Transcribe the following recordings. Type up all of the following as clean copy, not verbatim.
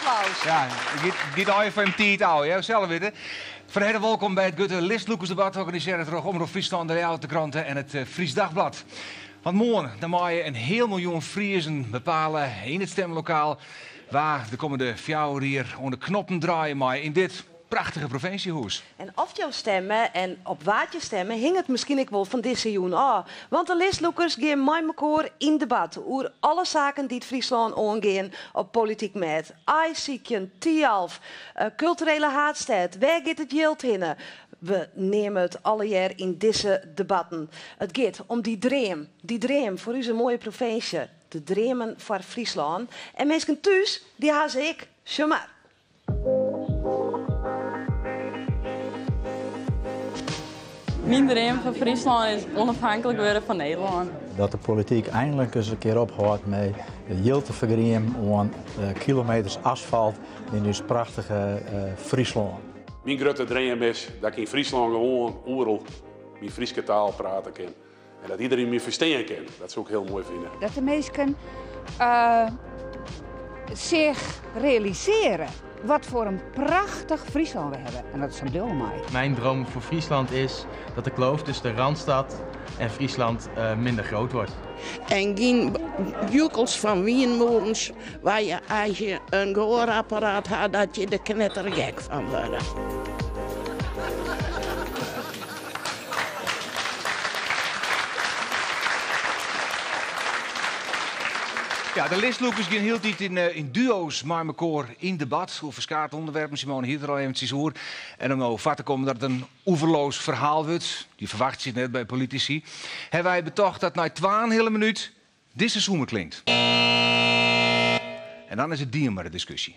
Applaus. Ja, it giet allegear foar jim tiid ôf, hear. Sels witte. Fan herte wolkom by it grutte listlûkersdebat, organisearre troch Omrop Fryslân, de Ljouwerter Krante en it Friesch Dagblad. Want moarn dan meie in heal miljoen Friezen bepale yn it stemlokaal wa de kommende 4 jier oan de knoppen draaie mei yn dit prachtige provinsjehûs. En oft jo stemme en op wa't je stemme hinget miskien ek wol fan dizze jûn ôf. Want de listlûkers gean mei mekoar yn debat oer alle saken dy't Fryslân oangean op polityk mêd. Aaisykjen, Thialf, kulturele haadstêd, wêr giet it jild hinne? We neame it allegear yn dizze debatten. It giet om dy dream, dy dream foar ús moaie provinsje, de dreamen foar Fryslân. En minsken thús, dy ha se ek. Sjoch mar. Myn dream foar Fryslân is ûnôfhinklik wurde fan Nederlân. Dat de polityk einlik ris in kear ophâldt mei jild te fergriemen oan kilometers asfalt yn ús prachtige Fryslân. Myn grutte dream is dat ik yn Fryslân gewoan oeral myn Fryske taal prate kin. En dat iderien my ferstean kin. Dat soe ik hiel moai fine. Dat de minsken sich realisearje wat foar in prachtich Fryslân we hawwe. En dat is sa'n bliuwe mei. Mijn droom voor Friesland is dat de kloof tussen de Randstad en Friesland minder groot wordt. En gjin joekels fan wynmûnens waar je as je in gehoarapparaat ha dat je der knettergek fan wurde. Ja, de listlûkers gean hieltyd yn duo's mei mekoar yn debat oer ferskate ûnderwerpen. Simone hie it der al eventsjes oer. En om no foar te kommen dat it in oeverloos ferhaal wurdt, dy ferwachtsje it net by politisy, hawwe wy betocht dat nei twaenheale minút dizze sûmer klinkt. En dan is it dien mei de diskusje.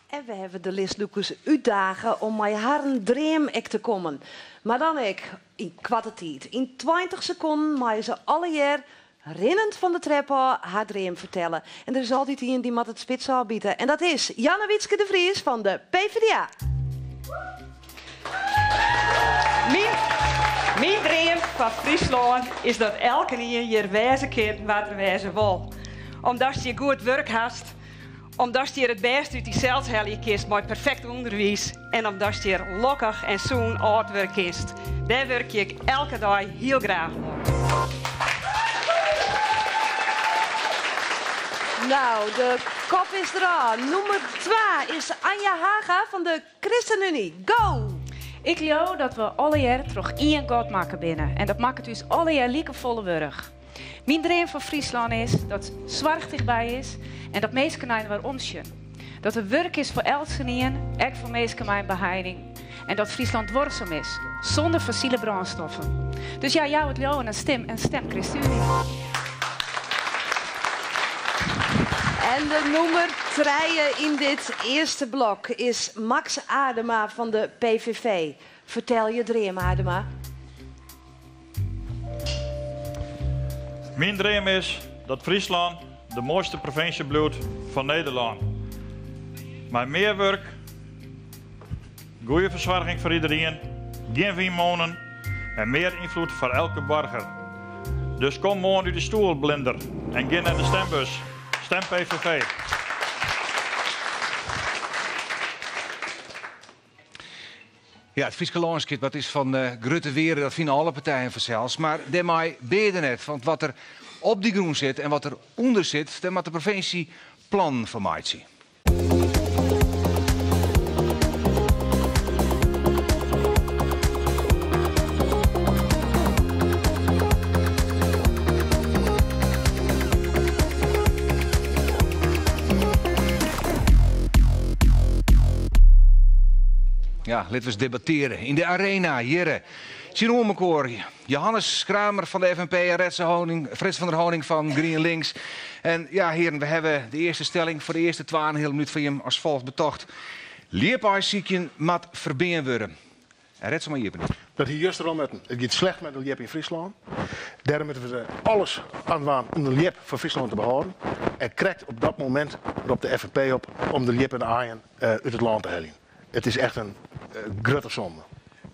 En we hawwe de listlûkers útdage om mei harren dream ek te kommen. Mar dan ek yn koarte tiid. Yn 20 sekonden meie se allegear rinnend fan de trep ôf har dream fertelle. En der is altyd ien dy moat it spits ôfbite. En dat is Jannewietske de Vries fan de PvdA. Myn dream foar Fryslân is dat elkenien hjir wêze kin wa't er wêze wol. Omdatst hjir goed wurk hast, omdatst hjir it bêste út dysels helje kinst mei perfekt ûnderwiis en omdatst hjir lokkich en sûn âld wurde kinst. Dêr wurkje ik elke dei hiel graach oan. Nou, de kop is derôf. Nûmer twa is Anja Haga fan de ChristenUnie. Go! Ik leau dat we allegear troch ien God makke binne en dat makket ús allegear likefolle wurdich. Myn dream foar Fryslân is dat soarch tichtby is en dat minsken nei inoar omsjen. Dat der wurk is foar eltsenien, ek foar minsken mei in beheining. En dat Fryslân duorsum is, sûnder fossile brânstoffen. Dus ja, jou it leauwen in stim en stem ChristenUnie. En de nûmer trije yn dit earste blok is Max Aardema fan de PVV. Fertel je dream, Aardema. Myn dream is dat Fryslân de moaiste provinsje bliuwt fan Nederlân. Mei mear wurk, goede fersoarging foar iderien, gjin wynmûnen en mear ynfloed foar elke boarger. Dus kom moarn út de stoel, blinder, en gean nei de stembus. Stem PVV. Ja, it Fryske lânskip dat is fan grutte wearde, dat fine alle partijen fansels. Mar dêrmei binne je der net, want wat der op dy grûn sit en wat der ûnder sit, dêr moat de provinsje plannen foar meitsje. Ja, litte we ris debattearje yn de arena hjirre. Tsjinoer mekoar Johannes Kramer fan de FNP en Retze Honing, Frits van der Honing fan GrienLinks. En ja, hearen, we hawwe de earste stelling foar de earste twaenheale minút fan jim as folget betocht. Ljipaaisykjen moat ferbean wurde. En Retze mei iepenje. Dat hie juster al moatten. It giet slecht mei de ljip yn Fryslân. Dêrom moatte we der alles aan dwaan om de ljip foar Fryslân te behâlden. En krekt op dat momint ropt de FNP op om de ljip en de aaien út it lân te heljen. It is echt in grutte sonde.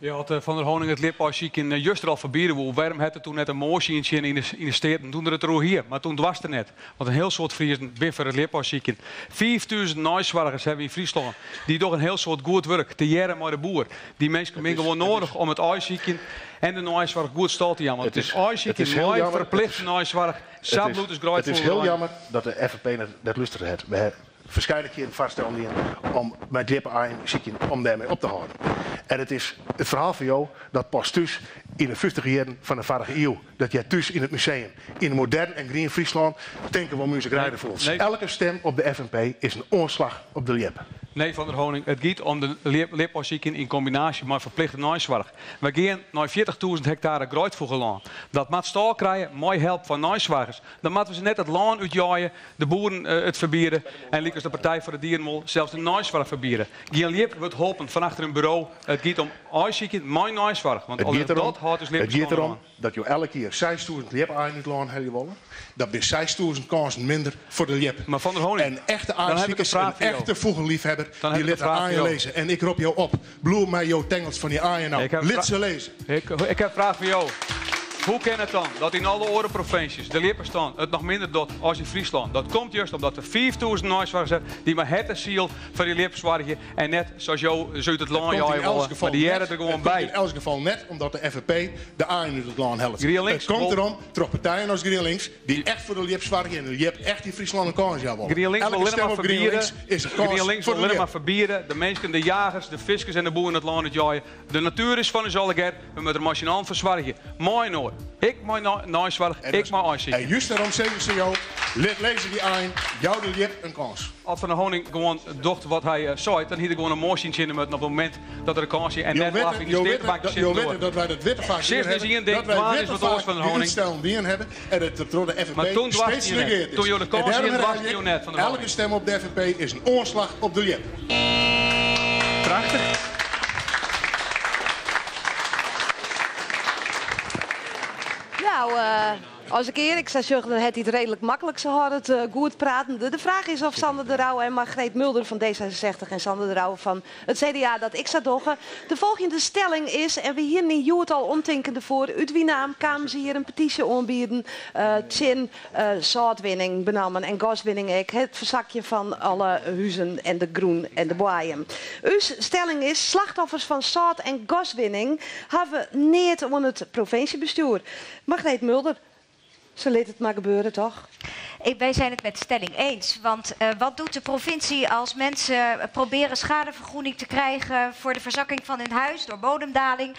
Ja, as Van der Honing it ljipaaisykjen juster al ferbiede woe, wêrom hat er toen net in moasje yntsjinne yn de Steaten doe't er it deroer hie? Mar toen doarst er net, want in hiel soad Friezen binne foar it ljipaaisykjen. 5000 neisoargers hawwe wy yn Fryslân. Dy dogge in hiel soad goed wurk, tegearre mei de boer. Dy minsken binne gewoan noadich om it aaisykjen en de neisoarch goed stal te jaan. Want it is aaisykjen mei ferplichte neisoarch, sa bliuwt ús It is hiel jammer dat de FNP net lústere hat. We ha ferskate kearen foarstellen dien om mei it ljipaaien sykjen om dêrmei op te hâlden. En it is it ferhaal fan jo dat past thús yn de 50 jierren fan de foarige iuw. Dat heart thús yn it museum. Yn in modern en grien Fryslân tinke we om ús greidefûgels. Elke stim op de FNP is in oanslach op de ljip. Nee, Van der Honing, it giet om de ljipaaisykjen yn kombinaasje mei ferplichte neisoarch. Wy gean nei 40.000 hektare greidfûgellân. Dat moat stâl krije mei help fan neisoargers. Dan moatte we se net it lân útjeie, de boeren it ferbiede en lykas de Partij foar de Dieren wol, sels de neisoarch ferbiede. Gjin ljip wurdt holpen fan achter in buro. It giet om aaisykjen mei neisoarch, want allinnich dat hâldt ús It giet ljipbestân derom oan. dat jo elk jier 6000 ljipaaien út lân helje wolle. Dat binne 6000 kânsen minder foar de ljip. Maar Van der Honing, En echte dan heb ik een aaisikers, vraag in voor jou. echte fûgelliefhebber, Dan heb dy ik een lit de vraag voor aaien jou. lizze. En ik rop jo op, bliuw mei jo tengels fan dy aaien ôf. Ik heb een Lit vra- se lizze. Ik, ik heb een vraag voor jou. Hoe kin it dan dat yn alle oare provinsjes de ljippenstân it noch minder docht as yn Fryslân? Dat komt just omdat we 5000 neisoargers hawwe dy't mei hert en siel foar dy ljip soargje en net sa's jo se út it It lân komt yn jeie elts wolle, mar gefal dy hearre net, der gewoan it komt by. yn elts gefal net omdat de FNP de aaien út it lân hellet. GrienLinks It komt wol derom troch partijen as GrienLinks dy't echt foar de ljip soargje en de ljip echt yn Fryslân in kâns jaan wolle. GrienLinks Elke wol allinne stim mar op GrienLinks ferbiede, is in kâns GrienLinks foar wol de allinne mar ljip. ferbiede de minsken, de jagers, de fiskers en de boeren it lân útjeie. De natuer is fan ús allegear, we moatte der mei syn allen foar soargje. Mei-inoar. Ek mei neisoarch, ek mei En aaisykjen. just dêrom sizze se jo, lit lizze dy aaien, jou de ljip in kâns. As Van der Honing gewoan docht wat hy seit, dan hie er gewoan in moasje yntsjinne moatten op it momint dat er de kâns hie en Jo net laf witte, yn de jo witte, steatebank dat, jo sitten witte doar. dat wy dat witte faak dien Sizzen is hawwe, ien ding, dat wy dwaan is witte wat oars, faak Van der dy Honing. útstellen dien hawwe en dat it troch de Maar FNP toen doarst steeds je net. negeard is. Toen jo de En kâns dêrom hienen, herhelje doarsten jo ik, net, Van der elke Honing. stim op de FNP is in oanslach op de ljip. Prachtich. Nou, eh, as ik earlik sa sjoch, dan hat hy it reedlik maklik. Se hâlde it eh, goed pratende. De fraach is oft Sander de Rouwe en Margreet Mulder fan D66 en Sander de Rouwe fan it CDA dat ek sa dogge. De folgjende stelling is, en we hienen yn hjoed al omtinken derfoar, út Winaam kamen se hjir in petysje oanbieden eh, tsjin sâltwinning benammen en gaswinning ek, it fersakjen fan alle huzen en de grûn en de boaiem. Us stelling is, slachtoffers fan sâlt en gaswinning hawwe neat oan it provinsjebestjoer. Margreet Mulder, se lit it mar gebeure, toch? Wij zijn het met de stelling eens. Want wat doet de provincie als mensen proberen schadevergoeding te krijgen voor de verzakking van hun huis door bodemdaling?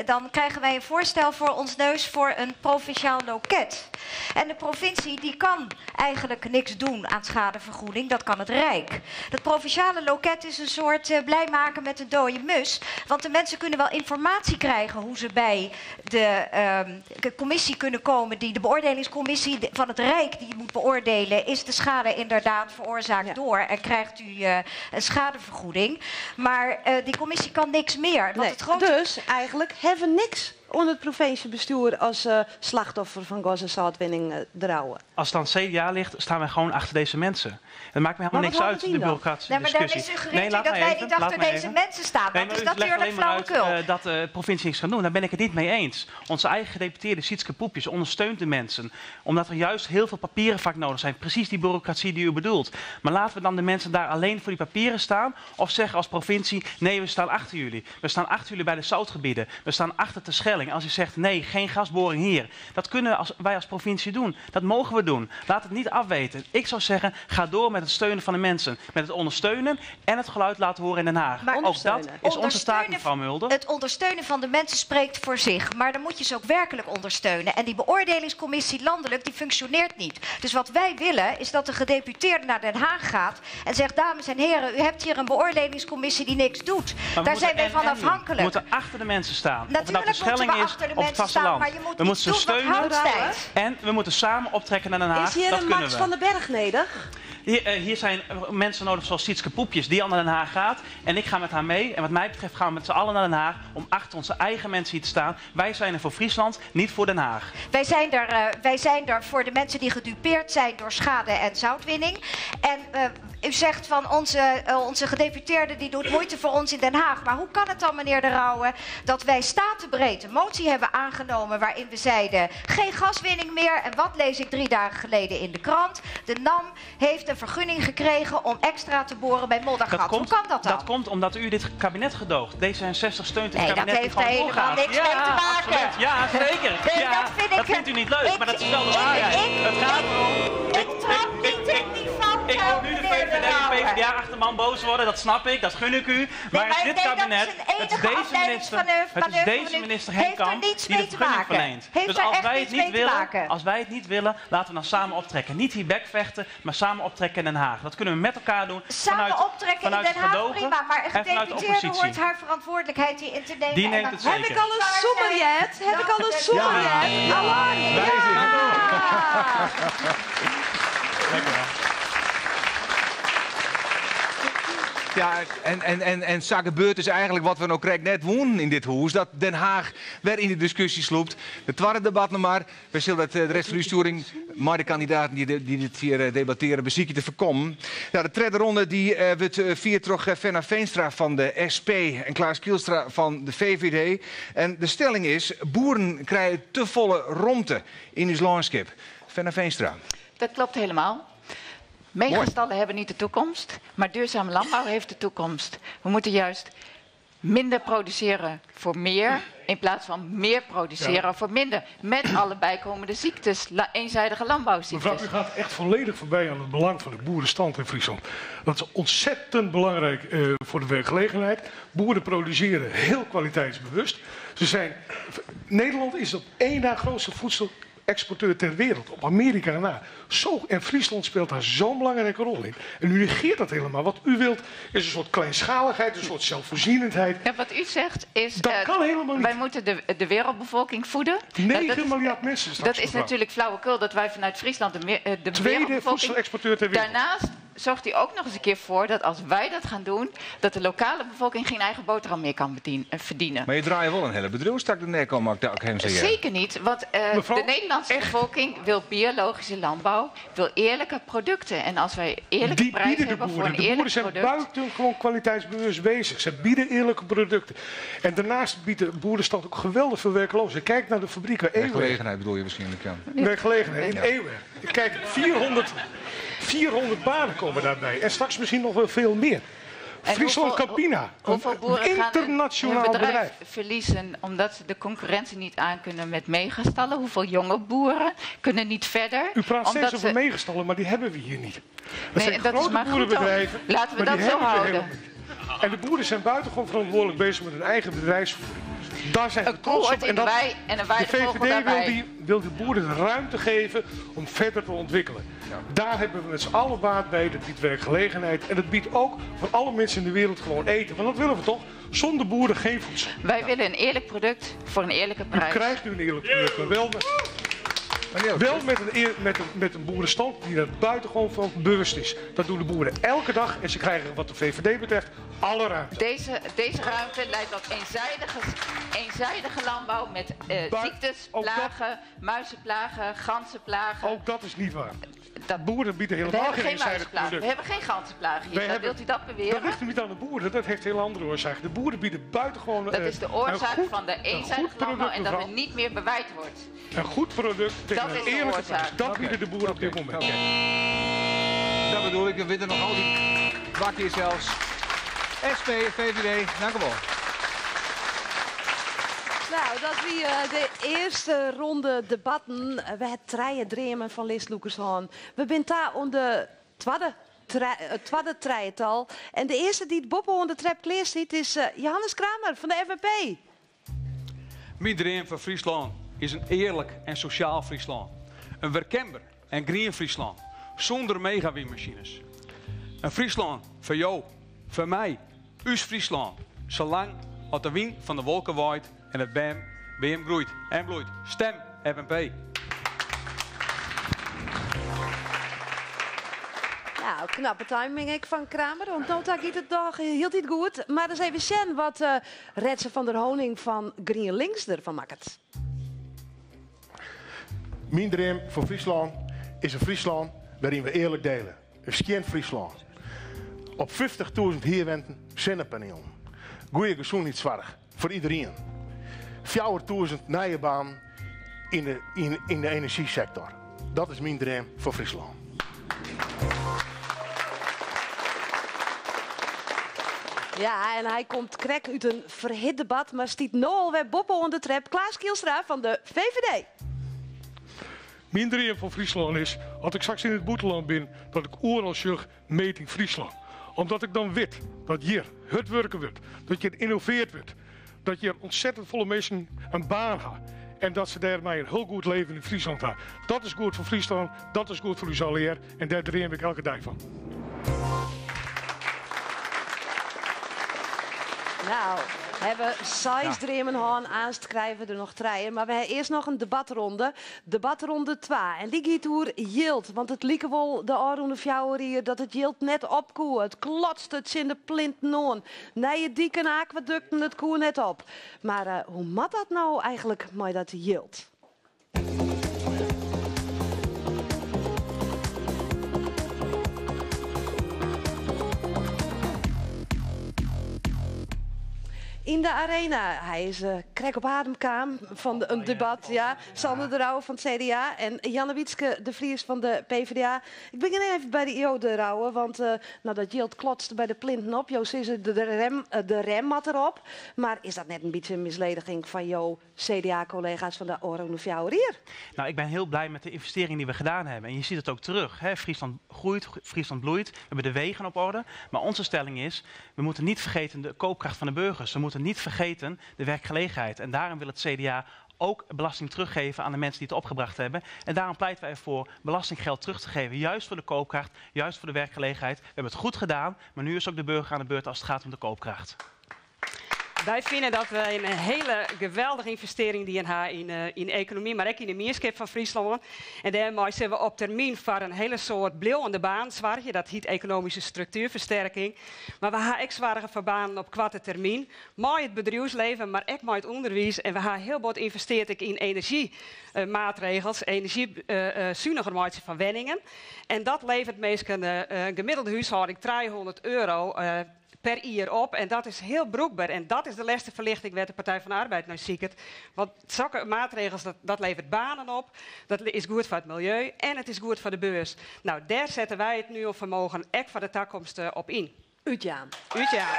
Dan krijgen wij een voorstel voor ons neus voor een provinciaal loket. En de provincie die kan eigenlijk niks doen aan schadevergoeding, dat kan het Rijk. Dat provinciale loket is een soort blij maken met een dode mus. Want de mensen kunnen wel informatie krijgen hoe ze bij de commissie kunnen komen, die de beoordelingscommissie van het Rijk die moet beoordelen, is de schade inderdaad veroorzaakt door en krijgt u een schadevergoeding. Maar die commissie kan niks meer. Want Nee, het grote Dus eigenlijk hebben we niks oan it provinsjebestuur as slachtoffer fan gas- en sâltwinning de Rouwe. Als het aan CDA ligt, staan wij gewoon achter deze mensen. Het maakt me helemaal Maar niks wat uit, houdt het de in dan? bureaucratische Nee, maar daarmee discussie. suggereert u laat dat mij wij even, niet laat achter mij deze even. mensen staan. Nee, Dat maar is u legt natuurlijk alleen maar uit, flauwekul. dat de provincie niks kan doen. Daar ben ik het niet mee eens. Onze eigen gedeputeerde Sietske Poepjes ondersteunt de mensen. Omdat er juist heel veel papieren vaak nodig zijn. Precies die bureaucratie die u bedoelt. Maar laten we dan de mensen daar alleen voor die papieren staan? Of zeggen als provincie, nee, we staan achter jullie. We staan achter jullie bij de zoutgebieden. We staan achter de Schelling. Als u zegt, nee, geen gasboring hier. Dat kunnen wij als provincie doen. Dat mogen we doen. Laat het niet afweten. Ik zou zeggen, ga door met het steunen van de mensen. Met het ondersteunen en het geluid laten horen in Den Haag. Maar ook dat ondersteunen. is onze taak, Ondersteunen mevrouw Mulder. Het ondersteunen van de mensen spreekt voor zich. Maar dan moet je ze ook werkelijk ondersteunen. En die beoordelingscommissie landelijk, die functioneert niet. Dus wat wij willen, is dat de gedeputeerde naar Den Haag gaat en zegt, dames en heren, u hebt hier een beoordelingscommissie die niks doet. Maar we Daar moeten zijn wij en van en doen. We afhankelijk. moeten achter de mensen staan. Of het nou de Natuurlijk moeten Schelling we is achter de of het mensen staan, vasteland. maar je moet We iets moeten ze doen wat steunen hout stijgt. en we moeten samen optrekken naar Den Haag. Is hier Dat een kunnen Max we. van den Berg nedig? Hier zijn mensen nodig zoals Sietske Poepjes, die al naar Den Haag gaat. En ik ga met haar mee. En wat mij betreft gaan we met z'n allen naar Den Haag om achter onze eigen mensen hier te staan. Wij zijn er voor Friesland, niet voor Den Haag. Wij zijn er voor de mensen die gedupeerd zijn door schade en zoutwinning. En U zegt van onze, onze gedeputeerde die doet moeite voor ons in Den Haag. Maar hoe kan het dan, meneer De Rouwe, dat wij statenbreed een motie hebben aangenomen waarin we zeiden geen gaswinning meer. En wat lees ik 3 dagen geleden in de krant? De NAM heeft een vergunning gekregen om extra te boren bij Moddergat. Hoe kan dat dan? Dat komt omdat u dit kabinet gedoogt. D66 steunt het Nee, dat kabinet die heeft gewoon er helemaal doorgaat. niks mee te Ja, maken. absoluut. Ja, zeker. Nee, ja, dat vind ik- vindt u niet leuk, maar dat is wel de ik- waarheid. ik- het gaat erom. Ik trap niet in die Ik valkuil, hoor nu de meneer VVD De en Rouwe. PvdA achterman boos worden, dat snap ik, dat gun ik u. Maar, maar dit nee, dat is kabinet, een het is enige deze minister, afleidingsmanoeuvre het is manoeuvre deze van u. minister Heeft Henk er Kamp niets die mee de te vergunning maken. verleent. Heeft Dus er als echt wij het niets niet mee te willen, maken. als wij het niet willen, laten we dan samen optrekken. Niet hier bekvechten, maar samen optrekken in Den Haag. Dat kunnen we met elkaar doen. Samen vanuit, optrekken in vanuit Den het Haag, gedogen prima. Maar een en vanuit de gedeputeerde oppositie. hoort haar verantwoordelijkheid hierin te nemen. Die En neemt dan het zeker. Heb ik al een soemerjet? Heb ik al een soemerjet? Alarm! Ja! Ja, en zo gebeurt dus eigenlijk wat we nou krijgen net wonen in dit huis. Dat Den Haag weer in de discussie sloept. De tweede debat nog maar. We zullen dat de rest van uw sturing, maar de kandidaten die dit hier debatteren, beziekje te voorkomen. Ja, de tweede ronde die wordt vierd door Fenna Feenstra van de SP en Klaas Kielstra van de VVD. En de stelling is, boeren krijgen te volle romte in ons landschap. Fenna Feenstra. Dat klopt helemaal. Megastallen hebben niet de toekomst, maar duurzame landbouw heeft de toekomst. We moeten juist minder produceren voor meer, in plaats van meer produceren voor minder. Met alle bijkomende ziektes, eenzijdige landbouwziektes. Mevrouw, u gaat echt volledig voorbij aan het belang van de boerenstand in Friesland. Dat is ontzettend belangrijk voor de werkgelegenheid. Boeren produceren heel kwaliteitsbewust. Nederland is op één na grootste voedsel-exporteur ter wereld, op Amerika na. En Friesland speelt daar zo'n belangrijke rol in. En u negeert dat helemaal. Wat u wilt is een soort kleinschaligheid, een soort zelfvoorzienendheid. Ja, wat u zegt is, Dat kan helemaal niet. Wij moeten de wereldbevolking voeden. 9 miljard mensen straks, Dat is mevrouw. natuurlijk flauwekul dat wij vanuit Friesland de Tweede wereldbevolking voedselexporteur ter wereld. Daarnaast zorgt u ook nog eens een keer voor dat als wij dat gaan doen, dat de lokale bevolking geen eigen boterham meer kan verdienen. Maar je draait wel een hele bedrijfstak de nek om, mag ik daar ook hem zeggen. Zeker niet, want Mevrouw, de Nederlandse bevolking wil biologische landbouw, wil eerlijke producten. En als wij eerlijke Die prijzen bieden de hebben voor boeren. een De boeren eerlijk zijn product... buitengewoon kwaliteitsbewust bezig. Ze bieden eerlijke producten. En daarnaast biedt de boerenstand ook geweldig veel werklozen. Kijk naar de fabrieken. Eeuwen. Werkgelegenheid bedoel je waarschijnlijk, ja. Werkgelegenheid in eeuwen. Kijk, 400 banen komen daarbij. En straks misschien nog wel veel meer. En Friesland Campina, hoeveel een boeren gaan internationaal hun bedrijf, bedrijf. verliezen omdat ze de concurrentie niet aankunnen met megastallen? Hoeveel jonge boeren kunnen niet verder? U praat steeds omdat over ze megastallen, maar die hebben we hier niet. Dat Nee, zijn en dat is grote maar goed ook. boerenbedrijven, Laten we maar dat die zo hebben ze houden. helemaal niet. En de boeren zijn buitengewoon verantwoordelijk bezig met hun eigen bedrijfsvoering. Daar zijn we trots koe op. hoort in En de dat, wei en een de weidevogel VVD daarbij. wil de boeren de ruimte geven om verder te ontwikkelen. Daar hebben we met z'n allen baat bij. Dat biedt werkgelegenheid. En dat biedt ook voor alle mensen in de wereld gewoon eten. Want dat willen we toch? Zonder boeren geen voedsel. Wij willen een eerlijk product voor een eerlijke U prijs. krijgt nu een eerlijk product, maar wel met een boerenstand die daar buitengewoon van bewust is. Dat doen de boeren elke dag en ze krijgen wat de VVD betreft alle ruimte. Deze ruimte leidt tot eenzijdige landbouw met ziektes, plagen, muizenplagen, ganzenplagen. Ook dat is niet waar. Boeren bieden We helemaal hebben geen geen eenzijdig muizenplagen, product. we hebben geen ganzenplagen hier. Wij Dat hebben- wilt u dat beweren? Dat ligt niet aan de boeren, dat heeft heel andere oorzaken. De boeren bieden buitengewoon, Dat is de oorzaak van de een goed eenzijdige landbouw product, en dat er mevrouw. niet meer beweid wordt. Een goed product tegen Dat een is de eerlijke oorzaak. prijs. Dat bieden de boeren op dit moment. Dat bedoel ik, we winnen nog al die bakjes zelfs. SP, VVD, dank u wel. Nou, dat wie de eerste ronde debatten. We het treien dremen van Listlokers aan. We zijn daar om de tweede treiental. En de eerste die het boppen onder de trap kleer ziet is Johannes Kramer van de FNP. Mijn droom van Friesland is een eerlijk en sociaal Friesland. Een werkenbaar en green Friesland. Zonder megawinmachines. Een Friesland voor jou, voor mij, us Friesland. Zolang als de wind van de wolken waait en het BAM weer groeit en bloeit. Stem FNP. Nou, knappe timing ik van Kramer, want nota giet het dag hield het goed. Maar eens even zien wat Retze van der Honing van GreenLinks ervan maakt. Mijn droom voor Friesland is een Friesland waarin we eerlijk delen. Een schoon Friesland. Op 50.000 hierwenten sinnepanielen. Goede gezondheidszorg voor iedereen. 4000 nije banen in de energiesector. Dat is mijn droom voor Friesland. Ja, en hy komt krekt út in ferhit debat, mar stiet no alwer boppe oan de trep. Klaas Kielstra fan de VVD. Myn dream foar Fryslân is, as ik straks yn it bûtenlân bin, dat ik oeral sjoch Made in Fryslân. Omdat ik dan wit dat hjir hurd wurke wurdt, dat hjir ynnoveard wurdt, dat hjir ontzettend folle minsken in baan ha en dat se dêrmei in hiel goed leven yn Fryslân ha. Dat is goed foar Fryslân, dat is goed foar ús allegear en dêr dream ik elke dei fan. Nou, hawwe seis dreamen hân, aanst krije we der noch trije. Mar we ha earst noch in debatronde. Debatronde twa. En dy giet oer jild. Want it like wol de ôfrûne fjouwer jier dat it jild net op koe. It klotste tsjin de plinten oan. Nije diken, akwadukten, it koe net op. Mar hoe moat dat no eigenlik mei dat jild? Yn de arena. Hy is krekt op adem kaam fan in debat. Ja. Sander de Rouwe fan it CDA en Jannewietske de Vries fan de PvdA. Ik begjin even by jo, De Rouwe, want no, dat jild klotst by de plinten op. Jo sizze de rem moat derop. Mar is dat net in bytsje in mislediging fan jo CDA-kollega's fan de ôfrûne fjouwer jier? Nou, ik ben heel blij met de investering die we gedaan hebben. En je ziet het ook terug. Hè? Friesland groeit, Friesland bloeit. We hebben de wegen op orde. Maar onze stelling is, we moeten niet vergeten de koopkracht van de burgers. We moeten niet vergeten de werkgelegenheid. En daarom wil het CDA ook belasting teruggeven aan de mensen die het opgebracht hebben. En daarom pleiten wij ervoor belastinggeld terug te geven. Juist voor de koopkracht, juist voor de werkgelegenheid. We hebben het goed gedaan, maar nu is ook de burger aan de beurt als het gaat om de koopkracht. Wy fine dat we in hiele geweldige ynvestearring dien ha yn de ekonomy, mar ek yn de mienskip fan Fryslân. En dêrmei sille we op termyn foar in hiele soad bliuwende banen soargje. Dat hjit ekonomyske struktuerfersterking. Mar we ha ek soarge foar banen op koarte termyn, mei it bedriuwslibben, mar ek mei it ûnderwiis. En we ha hiel bot ynvestearre ek yn enerzjymaatregels, enerzjysuniger meitsjen fan wenningen. En dat leveret minsken, in gemiddelde húshâlding, 300 euro per jier op. En dat is hiel brûkber. En dat is de lêste ferlichting wêr't de Partij van de Arbeid nei siket. Want sokke maatregels, dat leveret banen op, dat is goed foar it miljeu en it is goed foar de beurs. Nou, dêr sette wy it Nuon-fermogen ek foar de takomst op yn. Útjaan. Útjaan.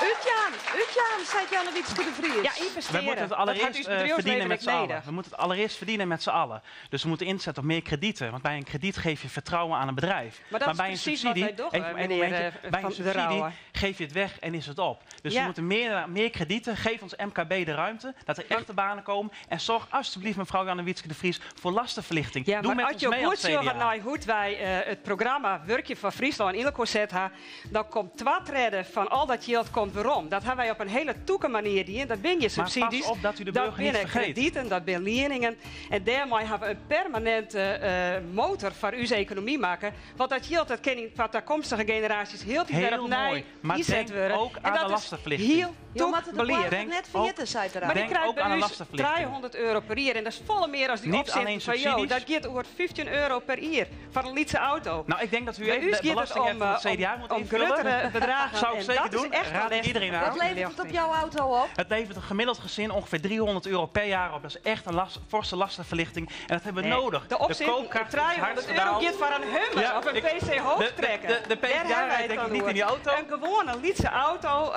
Útjaan, útjaan, seit Jannewietske de Vries. Ja, ynvestearje. We moeten het Dat hat allereerst ús verdienen bedriuwslibben met ek z'n allen. nedich. We moeten het allereerst verdienen met z'n allen. Dus we moeten inzetten op meer kredieten. Want bij een krediet geef je vertrouwen aan een bedrijf. Maar dat Maar is bij een precies wat subsidie, wij dogge, even een meneer, momentje, bij een Van de subsidie Rouwe. geef je het weg en is het op. Dus we Ja. moeten meer kredieten. Geef ons MKB de ruimte, dat er echte banen komen. En zorg alsjeblieft, mevrouw Jannewietske de Vries, voor lastenverlichting. Ja, Doe maar met als ons je mee goed als CDA. zorgt naar hoe wij het programma Wurkje van Fryslân yn elkoar set ha, dan komt twa tredde fan al dat jild komt werom. Dat ha wy op in hiele tûke manier dien. Dat binne gjin Maar pas subsidies, op dat u de dat burger niet binne vergeet. kredieten, dat binne lieningen. En dêrmei ha we in permaninte motor foar ús ekonomy makke. Want dat jild dat kin yn foar takomstige generaasjes hieltyd wer Heel opnij mooi. Maar ynset denk wurde. ook En aan dat de is lastenverlichting. hiel Jo moatte de tûk belied. boarger Denk net ferjitte, seit er Maar dy Denk krijt ook by aan de ús lastenverlichting. 300 euro per jier en dat is folle mear as dy Niet opsinten alleen fan jo. subsidies. Dat giet oer 15 euro per jier foar in lytse auto. Nou, ik denk dat u By even ús de giet it belasting van het CDA moet om invullen. gruttere bedragen. Zou ik En zeker dat is doen. echt Raad een ik iedereen aan. Wat levert het op jouw auto op? Het levert een gemiddeld gezin ongeveer 300 euro per jaar op. Dat is echt een forse lastenverlichting. En dat hebben we Nee. nodig. De opzet koopkracht is 300 hard euro gedaald. giet foar in Hummer Ja, of in ik- PC Hoofdtrekker. De Daar PvdA hebben wij rijdt het denk ik dan niet in die oer. auto. In gewoane lytse auto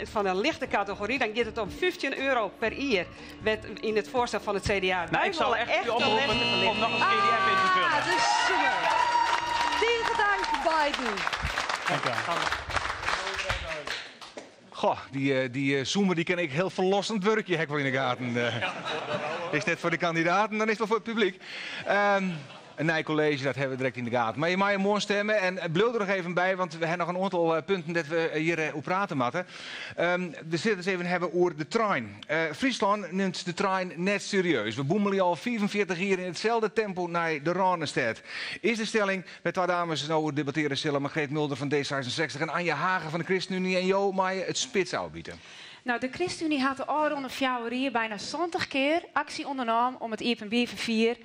fan in lichte kategory, dan giet it om 15 euro per jier. Wet yn it foarstel fan it CDA. Nou, Wy ik zou wolle echt echt u oproepen de lastenverlichting. om nog eens EDF in te vullen. Ah, dus super. Tige dank, beiden. Dank u wel. Goh, die zoomer die ken ik heel verlossend werkje, heb ik wel in de gaten. Is net voor de kandidaten, dan is het wel voor het publiek. Een nieuw college, dat hebben we direct in de gaten. Maar je mag je morgen stemmen en bliuw er nog even bij, want we hebben nog een aantal punten dat we hier op praten moeten. We zitten eens even hebben over de trein. Friesland neemt de trein net serieus. We boemelen al 44 jaar in hetzelfde tempo naar de Rânestêd. Is de stelling met twee dames nou debatteren zullen Margreet Mulder van D66 en Anja Hagen van de ChristenUnie en Jo Maaien het spits uitbieden. Nou, de ChristenUnie had de ôfrûne fjouwer jier byna 70 kear aksje ûndernommen om it iepenbier ferfier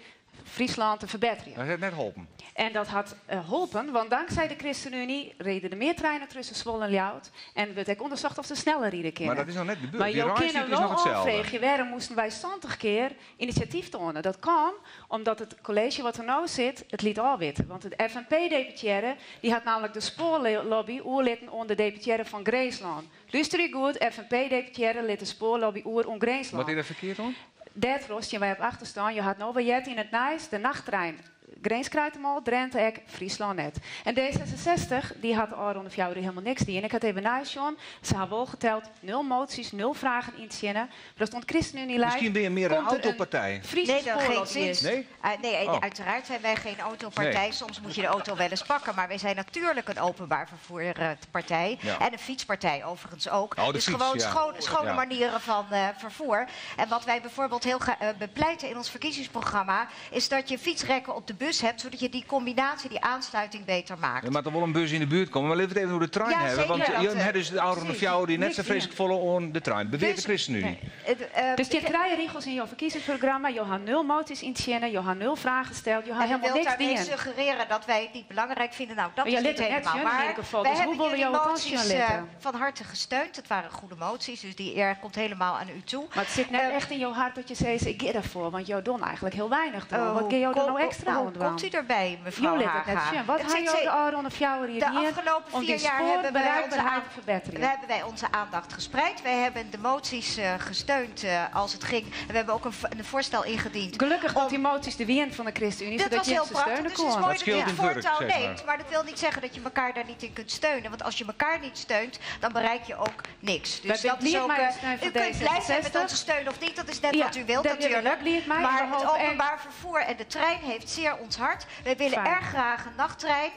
Fryslân te ferbetterjen. Dat hat net holpen. En dat hat holpen, want dankzij de ChristenUnie riden der mear treinen tusken Zwolle en Ljouwert en wurdt ek ûndersocht oft se sneller ride kinne. Mar dat is noch net gebeurd. Mar Dy jo reistiid kinne is noch wol itselde. ôffreegje wêrom moasten wy 70 kear inisjatyf toane. Dat kaam omdat it kolleezje wat der no sit it liet ôfwitte. Want de FNP-deputearre dy hat nammentlik de spoarlobby oerlitten oan de deputearre fan Grinslân. Lústerje goed, FNP-deputearre lit de spoarlobby oer oan Grinslân. Wat is der ferkeard oan? Dêrtroch stean wy op achterstân. Jo hat no wer heard yn it nijs, de nachttrein Grins krijt him al, Drenthe ek, Fryslân net. En D66 dy hat de ôfrûne fjouwer jier helemaal niks dien. Ik ha it even neisjoen, se ha wol geteld nul moties, nul fragen yntsjinne. Mar as it oan de ChristenUnie leit, Miskien binne je mear in komt der in autopartij. Friese Nee, dat geen spoorlobbyist. zin. Nee? Nee, Oh. uiteraard zijn wij geen autopartij. Nee. Soms moet je de auto wel eens pakken. Maar wij zijn natuurlijk een openbaar vervoerpartij. Ja. En een fietspartij overigens ook. Oh, de Dus fiets, gewoon ja. schone Ja. manieren van vervoer. En wat wij bijvoorbeeld heel bepleiten in ons verkiezingsprogramma, is dat je fietsrekken op de bus hebt, zodat je die combinatie, die aansluiting beter maakt. Er moet er wel een bus in de buurt komen, maar laten we het even over de trein Ja, hebben. zeker, Want dat, Jan het is de oude precies. vrouw die net zo Niks vreselijk volle aan de trein. Beweert de Dus ChristenUnie. Nee. Dus die drie regels in jouw verkiezingsprogramma, je had 0 moties intsjinnen, je had 0 vragen gesteld, je had En u helemaal wilt niks daarmee dien. suggereren dat wij het niet belangrijk vinden. Nou, dat Maar jij is niet liet het net helemaal zien, in waar. ieder geval. Wij Dus hoe hebben willen jullie jou het moties, dan litten? van harte gesteund. Het waren goede moties, dus die eer komt helemaal aan u toe. Maar het zit net echt in jouw hart dat je zegt, ik ga daarvoor, want jou don eigenlijk heel weinig doen. Wat ga jou er nou extra Hoe aan doen? komt u erbij, mevrouw Jo lit it net Haga? zien. Wat Het ha zit jo ze- de ôfrûne fjouwer jier De dien afgelopen om 4 die jaar hebben wij onze spoorbereikbaarheid te verbeteren? We hebben wij onze aandacht gespreid. Wij hebben de moties gesteund als het ging. En we hebben ook een voorstel ingediend. Gelukkig dat die moties de wien van de ChristenUnie, Dat zodat was je heel ze prachtig. steunen Dus het is kon. mooi dat u het in het werk, voortouw zeg maar. neemt. Maar dat wil niet zeggen dat je elkaar daar niet in kunt steunen. Want als je elkaar niet steunt, dan bereik je ook niks. Wij Dus dat is zijn ook, blij met de steun u van kunt blij zijn met D66. onze steun of niet, dat is net Ja, wat u wilt daar ben ik natuurlijk. blij mee. Maar En we het hopen echt- openbaar vervoer en de trein heeft zeer ons hart. Wij willen Fijn. erg graag een nachttrein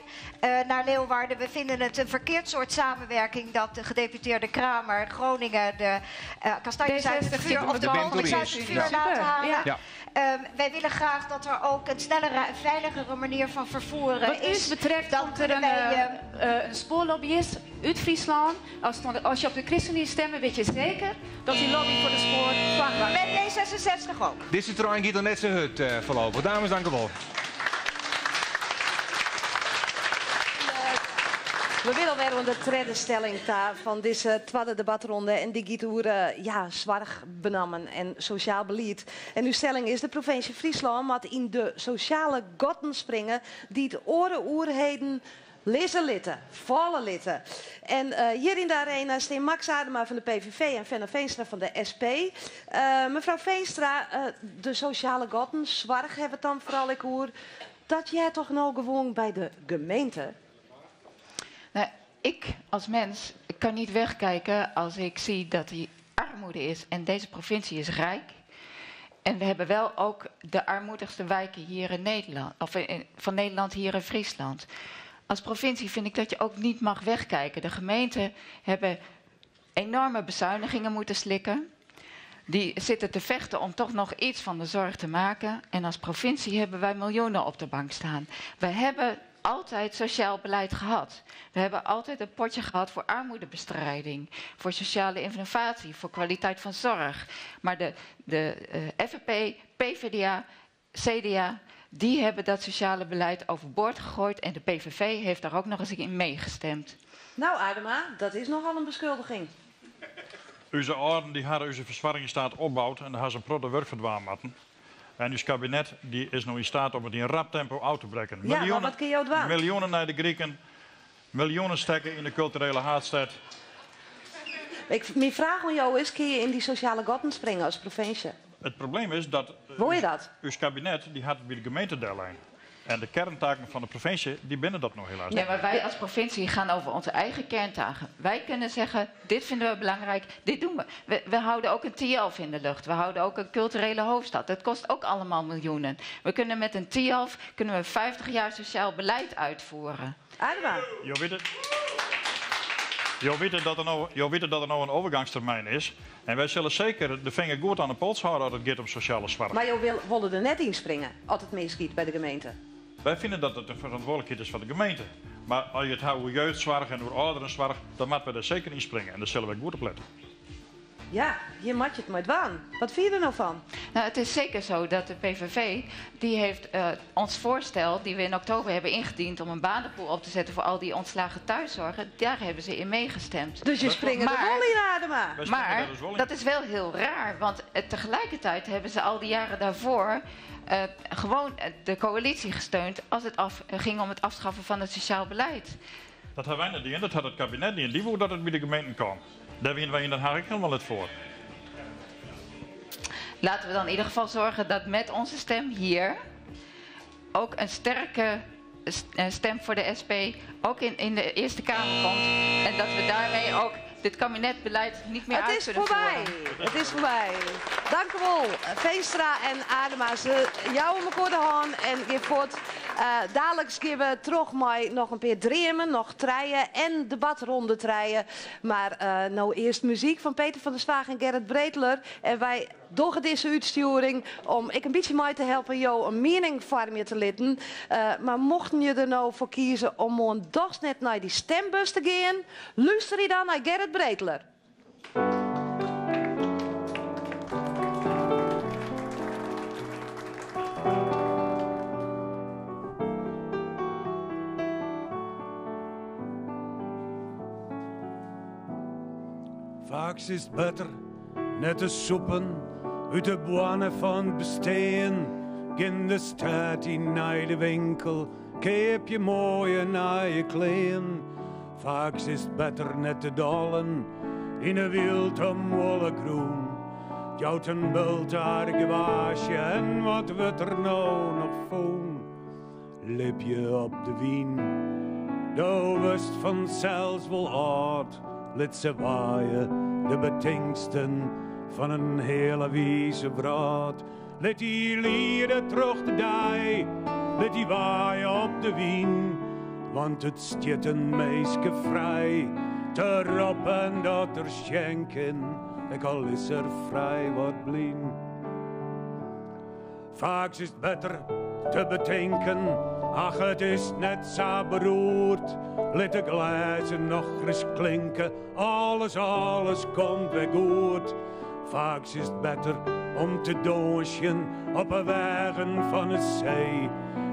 naar Leeuwarden. We vinden het een verkeerd soort samenwerking dat de gedeputeerde Kramer, Groningen, de kastanjes uit het D66 vuur zit of op de de kooltjes uit het vuur Ja. laten Super, halen. ja. Ja. Wij willen graag dat er ook een snellere en veiligere manier van vervoeren Wat is. u betreft Dan komt er kunnen wij, een spoorlobbyist uit Friesland. Als je op de ChristenUnie stemt, weet je zeker dat die lobby voor de spoor vlakbaar Met D66 ook. Deze trein gaat nog net zo hut voorlopig. Dames, dank u wel. We willen weer onder de tweede stelling ta van deze tweede debatronde. En die gaat over zorg benammen en sociaal beleid. En uw stelling is de provincie Friesland moet in de sociale gotten springen die het oren oerheden lezen litten, vallen litten. En hier in de arena staan Max Aardema van de PVV en Fenna Feenstra van de SP. Mevrouw Feenstra, de sociale gotten, zorg hebben we het dan vooral ik hoor. Dat jij toch nou gewoon bij de gemeente? Ik als mens kan niet wegkijken als ik zie dat die armoede is. En deze provincie is rijk. En we hebben wel ook de armoedigste wijken hier in Nederland, of in, van Nederland hier in Friesland. Als provincie vind ik dat je ook niet mag wegkijken. De gemeenten hebben enorme bezuinigingen moeten slikken. Die zitten te vechten om toch nog iets van de zorg te maken. En als provincie hebben wij miljoenen op de bank staan. We hebben altijd sociaal beleid gehad. We hebben altijd een potje gehad voor armoedebestrijding, voor sociale innovatie, voor kwaliteit van zorg. Maar de FNP, PVDA, CDA, die hebben dat sociale beleid overboord gegooid en de PVV heeft daar ook nog eens in meegestemd. Nou, Aardema, dat is nogal een beschuldiging. Onze ouderen die hadden onze verzorgingsstaat opbouwd en daar hadden ze een protte werk verdwaan moeten. En uw kabinet die is nog in staat om het in rap tempo uit te breken. Ja, maar wat kun je ook doen? Miljoenen naar de Grieken, miljoenen stekken in de culturele haatstad. Mijn vraag aan jou is, kun je in die sociale gotten springen als provincie? Het probleem is dat Wil je dat? uw kabinet die had bij de gemeente deadline. En de kerntaken van de provincie, die binnen dat nog helaas Ja, niet. maar wij als provincie gaan over onze eigen kerntaken. Wij kunnen zeggen, dit vinden we belangrijk, dit doen we. We houden ook een Thialf in de lucht. We houden ook een culturele hoofdstad. Dat kost ook allemaal miljoenen. We kunnen met een Thialf kunnen we 50 jaar sociaal beleid uitvoeren. Aardema. Jo weet het. Jo weet dat er nou, jo weet dat er nou een overgangstermijn is. En wij zullen zeker de vinger goed aan de pols houden als het gaat om sociale zorg. Maar jo willen er net inspringen als het misschiet bij de gemeente. Wij vinden dat het een verantwoordelijkheid is van de gemeente. Maar als je het houdt over jeugdzorg en over ouderenzorg, dan moeten we daar zeker in springen. En daar zullen wij goed op letten. Ja, hjir moatte je it mei dwaan. Wat fine je der no fan? Nou, het is zeker zo dat de PVV, die heeft ons voorstel die we in oktober hebben ingediend om een banenpool op te zetten voor al die ontslagen thuiszorgen, daar hebben ze in meegestemd. Dus je springt er wel in, Adema. Wij springen Maar daar dus wel in. dat is wel heel raar, want tegelijkertijd hebben ze al die jaren daarvoor gewoon de coalitie gesteund als het ging om het afschaffen van het sociaal beleid. Dat hebben wij niet dien, dat had het kabinet dien. Die wou dat het bij de gemeenten kwam. Daar wienen wij in Den Haag helemaal net voor. Laten we dan in ieder geval zorgen dat met onze stem hier ook een sterke stem voor de SP ook in de Eerste Kamer komt. En dat we daarmee ook dit kabinetbeleid niet meer Het uit is kunnen voorbij. voeren. Het is voorbij. Dank u wel, Veenstra en Adema. Ze jouwen elkaar de hand en geef voort. Dadelijk gaan we terug met nog een paar dreamen, nog treien en debatronde treien. Maar nou eerst muziek van Peter van der Zwaag en Gerrit Breteler. En wij doggen deze uitsturing om ik een beetje mee te helpen jou een mening vormen te litten. Maar mochten je er nou voor kiezen om morgen toch net naar die stembus te gaan, luister je dan naar Gerrit Breteler. Vaak is het beter net te soepen uit de boanen van besteen. In de stad in naar de winkel, koop je mooie naaie kleren. Vaak is het beter net te dalen in een wild omwolle groen. Jouwt een bult haar gewaasje en wat wordt er nou nog voen? Lip je op de wien, do wist vanzelfs wel oud. Lid ze waaien, de betingsten van een hele wieze braad. Let die lieden terug de dij, let die waaien op de wien. Want het stiet een meisje vrij, te roppen dat er schenken, ik al is er vrij wat blien. Vaak is het beter te betinken, ach het is net zo beroerd. Let de glazen nog eens klinken, alles, alles komt weer goed. Vaak is het beter om te doosjen op de wegen van de zee.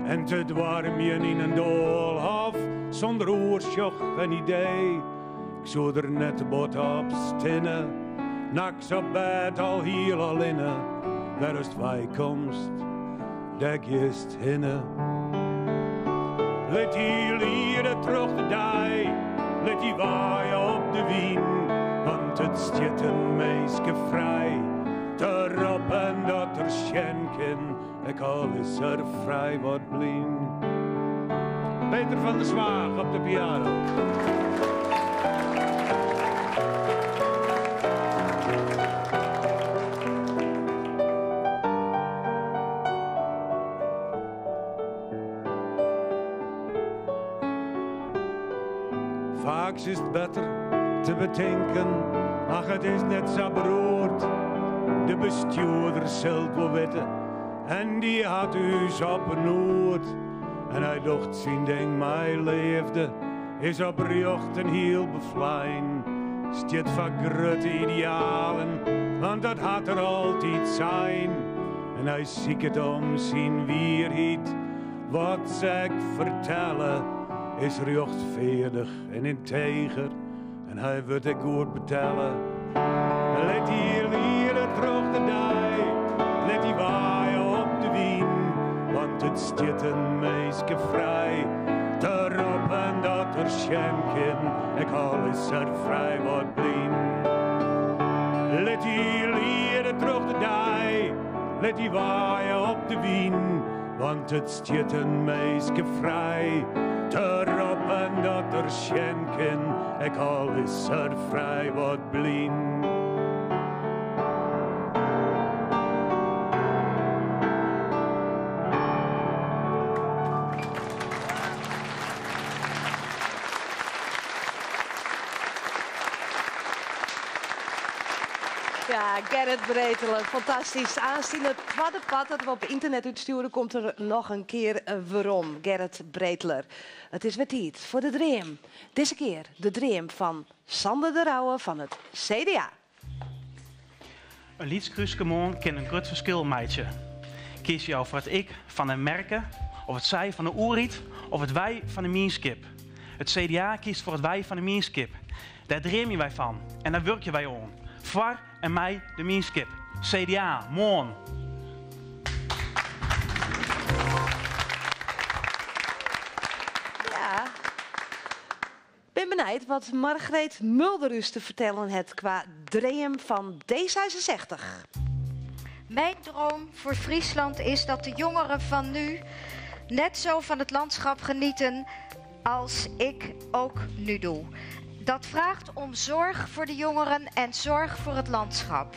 En te dwarmjen in een doolhof, zonder oorschog en idee. Ik zou er net bot op stinnen, naks op bed al heel al inne. Waar is het wij komst, daar gist hinne. Let die lieden terug de dij, let die waaien op de wien. Want het stiet een meisje vrij, te roppen dat er schenken, ik al is er vrij wat blien. Peter van der Zwaag op de piano. Vaak is het beter te betinken, ach het is net zo beroerd. De bestuurder zult wel weten, en die had u op een oord. En hij docht zijn ding, mij leefde, is oprjocht en heel bevlijn. Stiet van grote idealen, want dat had er altijd zijn. En hij ziek het om zijn wierheid, wat zeg vertellen. Is rechtvaardig en integer en hij wordt ik goed betellen. Let die lieren terug de dij, let die waaien op de wien, want het stiet een meisje vrij. Te roepen dat er schenken, ik al is er vrij wat blien. Let die lieren terug de dij, let die waaien op de wien, want het stiet een meisje vrij. Te roepen dat er schenken, ik al is er vrij wat blien. Ja, Gerrit Breteler, fantastisch. Aanzien het tweede pad dat we op internet uitsturen, komt er nog een keer waarom. Gerrit Breteler. Het is weer tijd voor de dream. Deze keer de dream van Sander de Rouwe van het CDA. In lyts krúske moarn kin in grut ferskil meitsje. Kies jo foar it ik fan de merke, of it sy fan de oerheid, of it wy fan de mienskip? It CDA kiest foar it wy fan de mienskip. Dêr dreamje wy fan en dêr wurkje wy oan. Foar en mei de mienskip. CDA, moarn! Ja. Bin benijd wat Margreet Mulder ús te fertellen hat kwa dream fan D66. Mijn droom voor Friesland is dat de jongeren van nu net zo van het landschap genieten als ik ook nu doe. Dat vraagt om zorg voor de jongeren en zorg voor het landschap.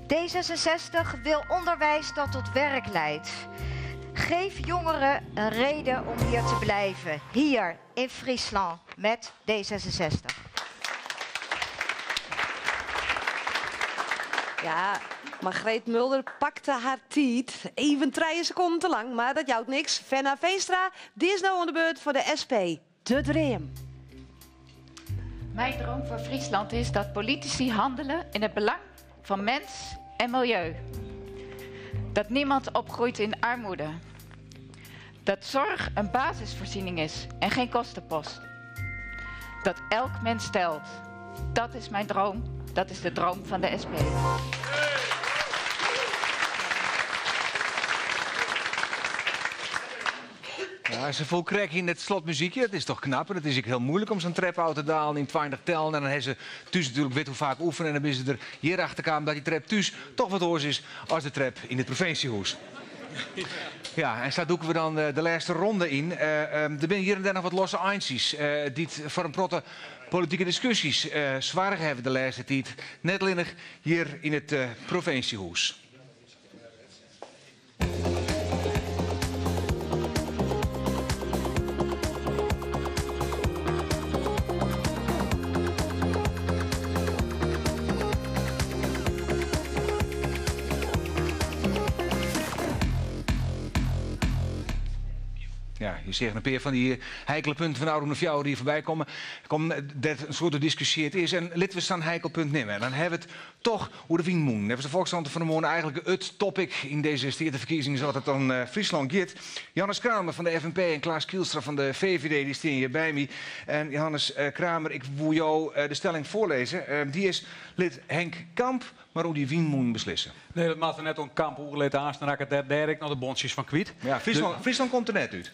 D66 wil onderwijs dat tot werk leidt. Geef jongeren een reden om hier te blijven. Hier in Friesland met D66. Ja, Margreet Mulder pakte har tiid. Even 3 sekonden te lang, mar dat jout niks. Fenna Feenstra, dy is no oan de beurt foar de SP. De dream. Mijn droom voor Friesland is dat politici handelen in het belang van mens en milieu. Dat niemand opgroeit in armoede. Dat zorg een basisvoorziening is en geen kostenpost. Dat elk mens telt. Dat is mijn droom. Dat is de droom van de SP. Ja, ze volkrijgen in het slotmuziekje. Dat is toch knap. En het is ook heel moeilijk om zo'n trap uit te dalen in 20 tellen. En dan hebben ze thuis natuurlijk weet hoe vaak oefenen. En dan is ze er hier achter kwamen dat die trap thuis toch wat oors is als de trap in het provinciehuis. Ja, en zo doeken we dan de laatste ronde in. Er zijn hier en daar nog wat losse eindjes, die het voor een protte politieke discussies zwaar hebben de laatste tijd. Net alleen hier in het provinciehuis. Ja, je zegt een paar van die heikele punten van Oude of die voorbij komen. Kom, dat een soort gediscussieerd is. En laten we staan heikel punt nemen. En dan hebben we het toch over de windmoen. Hebben de Volkskrant van de Morgen eigenlijk het topic in deze stedenverkiezingen, zoals het dan Friesland gaat. Johannes Kramer van de FNP en Klaas Kielstra van de VVD, die staan hier bij me. En Johannes Kramer, ik wil jou de stelling voorlezen. Die is lid Henk Kamp, maar hoe die windmoen beslissen. Nee, dat maakt er net om Kamp oerleed aan. Dan raak ik het daar ik nog de bondjes van kwijt. Ja, Friesland komt er net uit.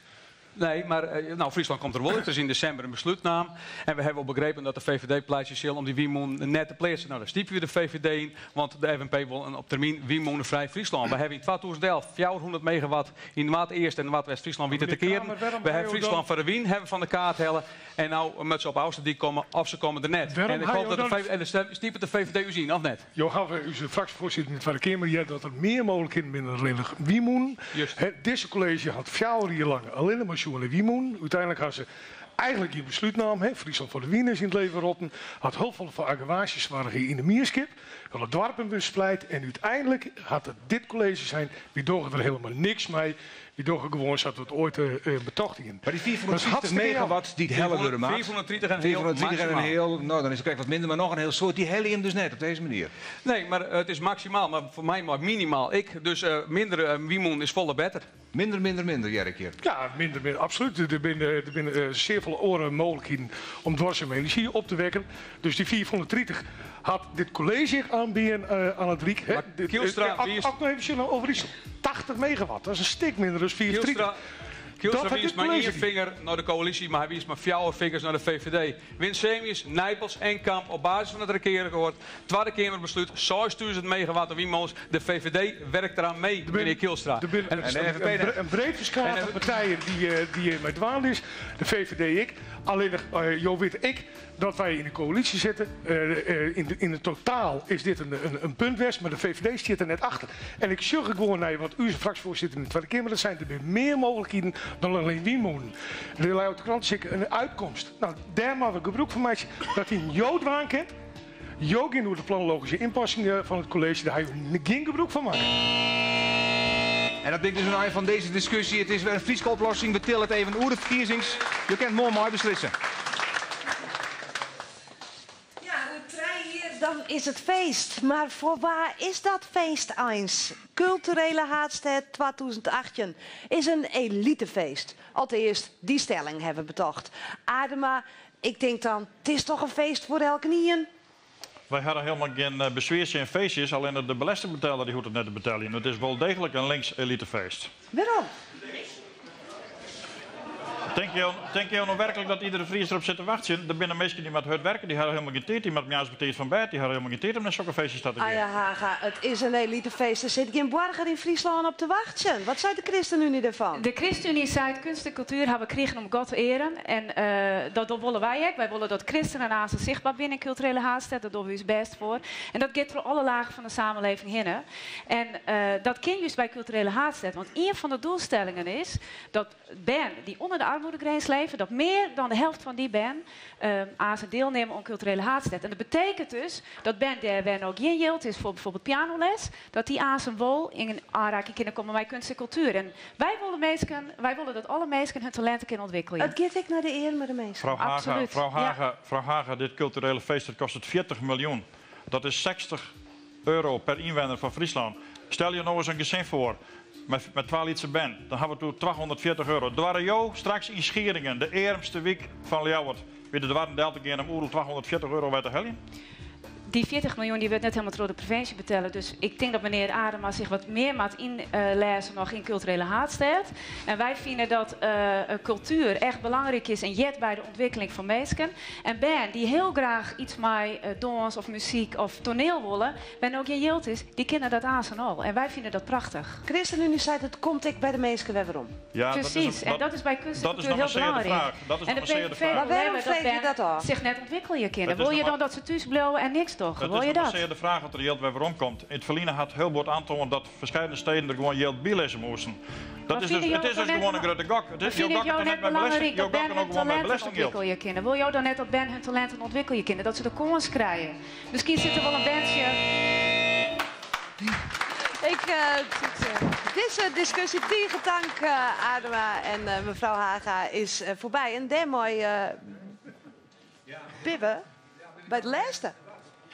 Nee, maar Friesland komt er wel uit. Het is in december een besluitnaam. En we hebben al begrepen dat de VVD pleit zich om die windmoen net te plaatsen. Nou, daar stiepen we de VVD in, want de FNP wil een op termijn windmoenvrij Friesland. We hebben in 2011 400 megawatt in Noord-Eerst en Noordwest-Friesland weten te Meneer keren. Kramer, waarom We ga hebben je Friesland dan voor de wien, hebben van de kaart hellen. En nou met ze op Oosterdiek komen, of ze komen er net. Waarom En ik ga hoop je dat de dan VVD, en de stiepen de VVD u zien, of net? Jo, gaan we, u is de fractievoorzitter in de Tweede Kamer, ja, dat er meer mogelijkheden binnen alleen nog windmoen. Juist. Deze college had 4 jaar lang alleen maar zo'n windmoen. Uiteindelijk hadden ze eigenlijk die besluitnaam, hè, Friesland voor de Wien is in het leven rotten, had hulp van de aggewaasjes waren in de mierskip, had het dorpen bespleit en uiteindelijk had het dit college zijn, wie dogen er helemaal niks mee, wie dogen gewoon zat het ooit betocht in. Maar die Dat is 450 hartstikke megawatt die het helle worden maakt. 430 en heel 430 en een maximaal. heel, nou dan is het kijk wat minder, maar nog een heel soort. Die helium dus net op deze manier. Nee, maar het is maximaal, maar voor mij maar minimaal. Ik, dus minder windmoen is volle beter. Minder, minder, minder, Jerk hier. Ja, minder, minder, absoluut. Er zijn zeer veel oren mogelijkheden om duurzame energie op te wekken. Dus die 430 had dit college aanbieden aan het Riek. Hè? Maar Kielstra, wie is Ook nog even zullen over iets. 80 megawatt, dat is een stik minder dan 430. Kielstra Dat had wies dit maar college één niet. vinger naar de coalitie, maar hij wies maar 4 vingers naar de VVD. Winsemius, Nijpels en Kamp op basis van het regeerakkoord. Tweede Kamerbesluit, 6000 megawatt windmolens. De VVD werkt eraan mee, meneer Kielstra. Er binnen En een de FNP een breed verschaat En aan partijen die met dwaal is. De VVD ik. Alleen nog, Jo weet ik dat wij in de coalitie zitten. In het totaal is dit een puntwest, maar de VVD zit er net achter. En ik zorg gewoon naar wat u als fractievoorzitter in de Tweede Kamer, dat zijn er weer meer mogelijkheden dan alleen windmolen. De lui uit de krant zit een uitkomst. Nou, daar maken we gebruik van maken dat hij een Jood waan kent. Jood door de planologische inpassingen van het college, daar heb je geen gebruik van maken. En dat brengt dus een eind van deze discussie. Het is weer een Friese oplossing. We tillen het even oer de verkiezings. Je kent mooi mooi beslissen. Ja, hoe trein hier Dan is it feest. Mar foar wa is dat feest eins? Kulturele Haadstêd 2018 is in elitefeest. Alteast, dy stelling hawwe we betocht. Adema, ik tink dan, it is toch in feest foar elkenien? Wy hawwe hielendal gjin beswier tsjin feestjes, allinne de belestingbeteller dy hoecht it net te beteljen. It is wol deeglik in links elitefeest. Wêrom? Tinke jo no werklik dat iedere Fries derop sit te wachtsjen? Der binne minsken dy moatte hurd werke, dy hawwe hielendal gjin tiid, dy moatte moarns betiid fan bêd, dy hawwe hielendal gjin tiid om nei sokke feestjes ta te gean. Aya Haga, it is in elitefeest, der sit gjin boarger yn Fryslân op te wachtsjen. Wat seit de ChristenUnie dêrfan? De ChristenUnie seit, Kunst en kultuer hawwe we krigen om God te earen en dat wolle wy ek. Wy wolle dat kristenen aanst sichtber binne yn kulturele haadstêd, dêr dogge we ús bêst foar. En dat giet troch alle lagen fan de samenleving hinne. En dat kin just by kulturele haadstêd, want ien fan de doelstellingen is dat bern dy't ûnder de armoedegrins leve, dat mear dan de helte fan dy bern aanst dielnimme oan kulturele haadstêd. En dat betekent dus dat bern dêr wêr no gjin jild is foar bijvoorbeeld pianoles, dat dy aanst wol yn oanraking kinne komme mei kunst en kultuer. En wy wolle minsken, wy wolle dat alle minsken hun talinten kinne ûntwikkelje. It giet ek nei de earmere minsken. Frou Haga, frou Haga, frou Haga, dit kulturele feest dat kostet 40 miljoen. Dat is 60 euro per ynwenner fan Fryslân. Stel jo no ris in gesin foar mei twa lytse bern, dan hawwe we it oer 240 euro. Doare jo straks yn Schieringen, de earmste wyk fan Ljouwert, by de doarren del te gean om oeral 240 euro wer te heljen? Dy 40 miljoen dy wurdt net helemaal troch de provinsje betelle, dus ik tink dat menear Adema sich wat mear moat ynlêze noch yn kulturele haadstêd. En wy fine dat kultuer echt belangryk is en heart by de ûntwikkeling fan minsken. En bern dy't hiel graach iets mei dâns of muzyk of toaniel wolle, wêr no gjin jild is, dy kinne dat aanst al. En wy fine dat prachtich. ChristenUnie seit it komt ek by de minsken wer werom. Ja, dat is Precies, een, en dat is by kunst en dat is kultuer nog hiel maar zeer de belangryk. vraag. Dat is En nog de maar zeer de PVV vraag. Maar wil wêrom leaver dat freegje je bern dat ôf? sich net ûntwikkelje kinne. Het is Wol je nog dan maar dat se thús bliuwe en niks dogge? Het Wol is je nog maar dat? zeer de vraag of der jild wer werom komt. Yn it ferline hat hiel bot oantoand dat ferskate steden der gewoan jild by lizze moasten. Dat Maar is dus, fine jo it is it dus dan net gewoan in grutte gok. It Maar is, jo fine gokke jo toch net net mei belangryk belesting, jo dat bern gokke hun no gewoan mei talinten belestingjild. ûntwikkelje kinne? Wol jo dan net dat bern hun talinten ûntwikkelje kinne? Dat se de kâns krije? Miskien sit der wol in berntsje. Ik, dizze diskusje tige tank Adema en mefrou Haga is foarby. En dêrmei binne we by it lêste.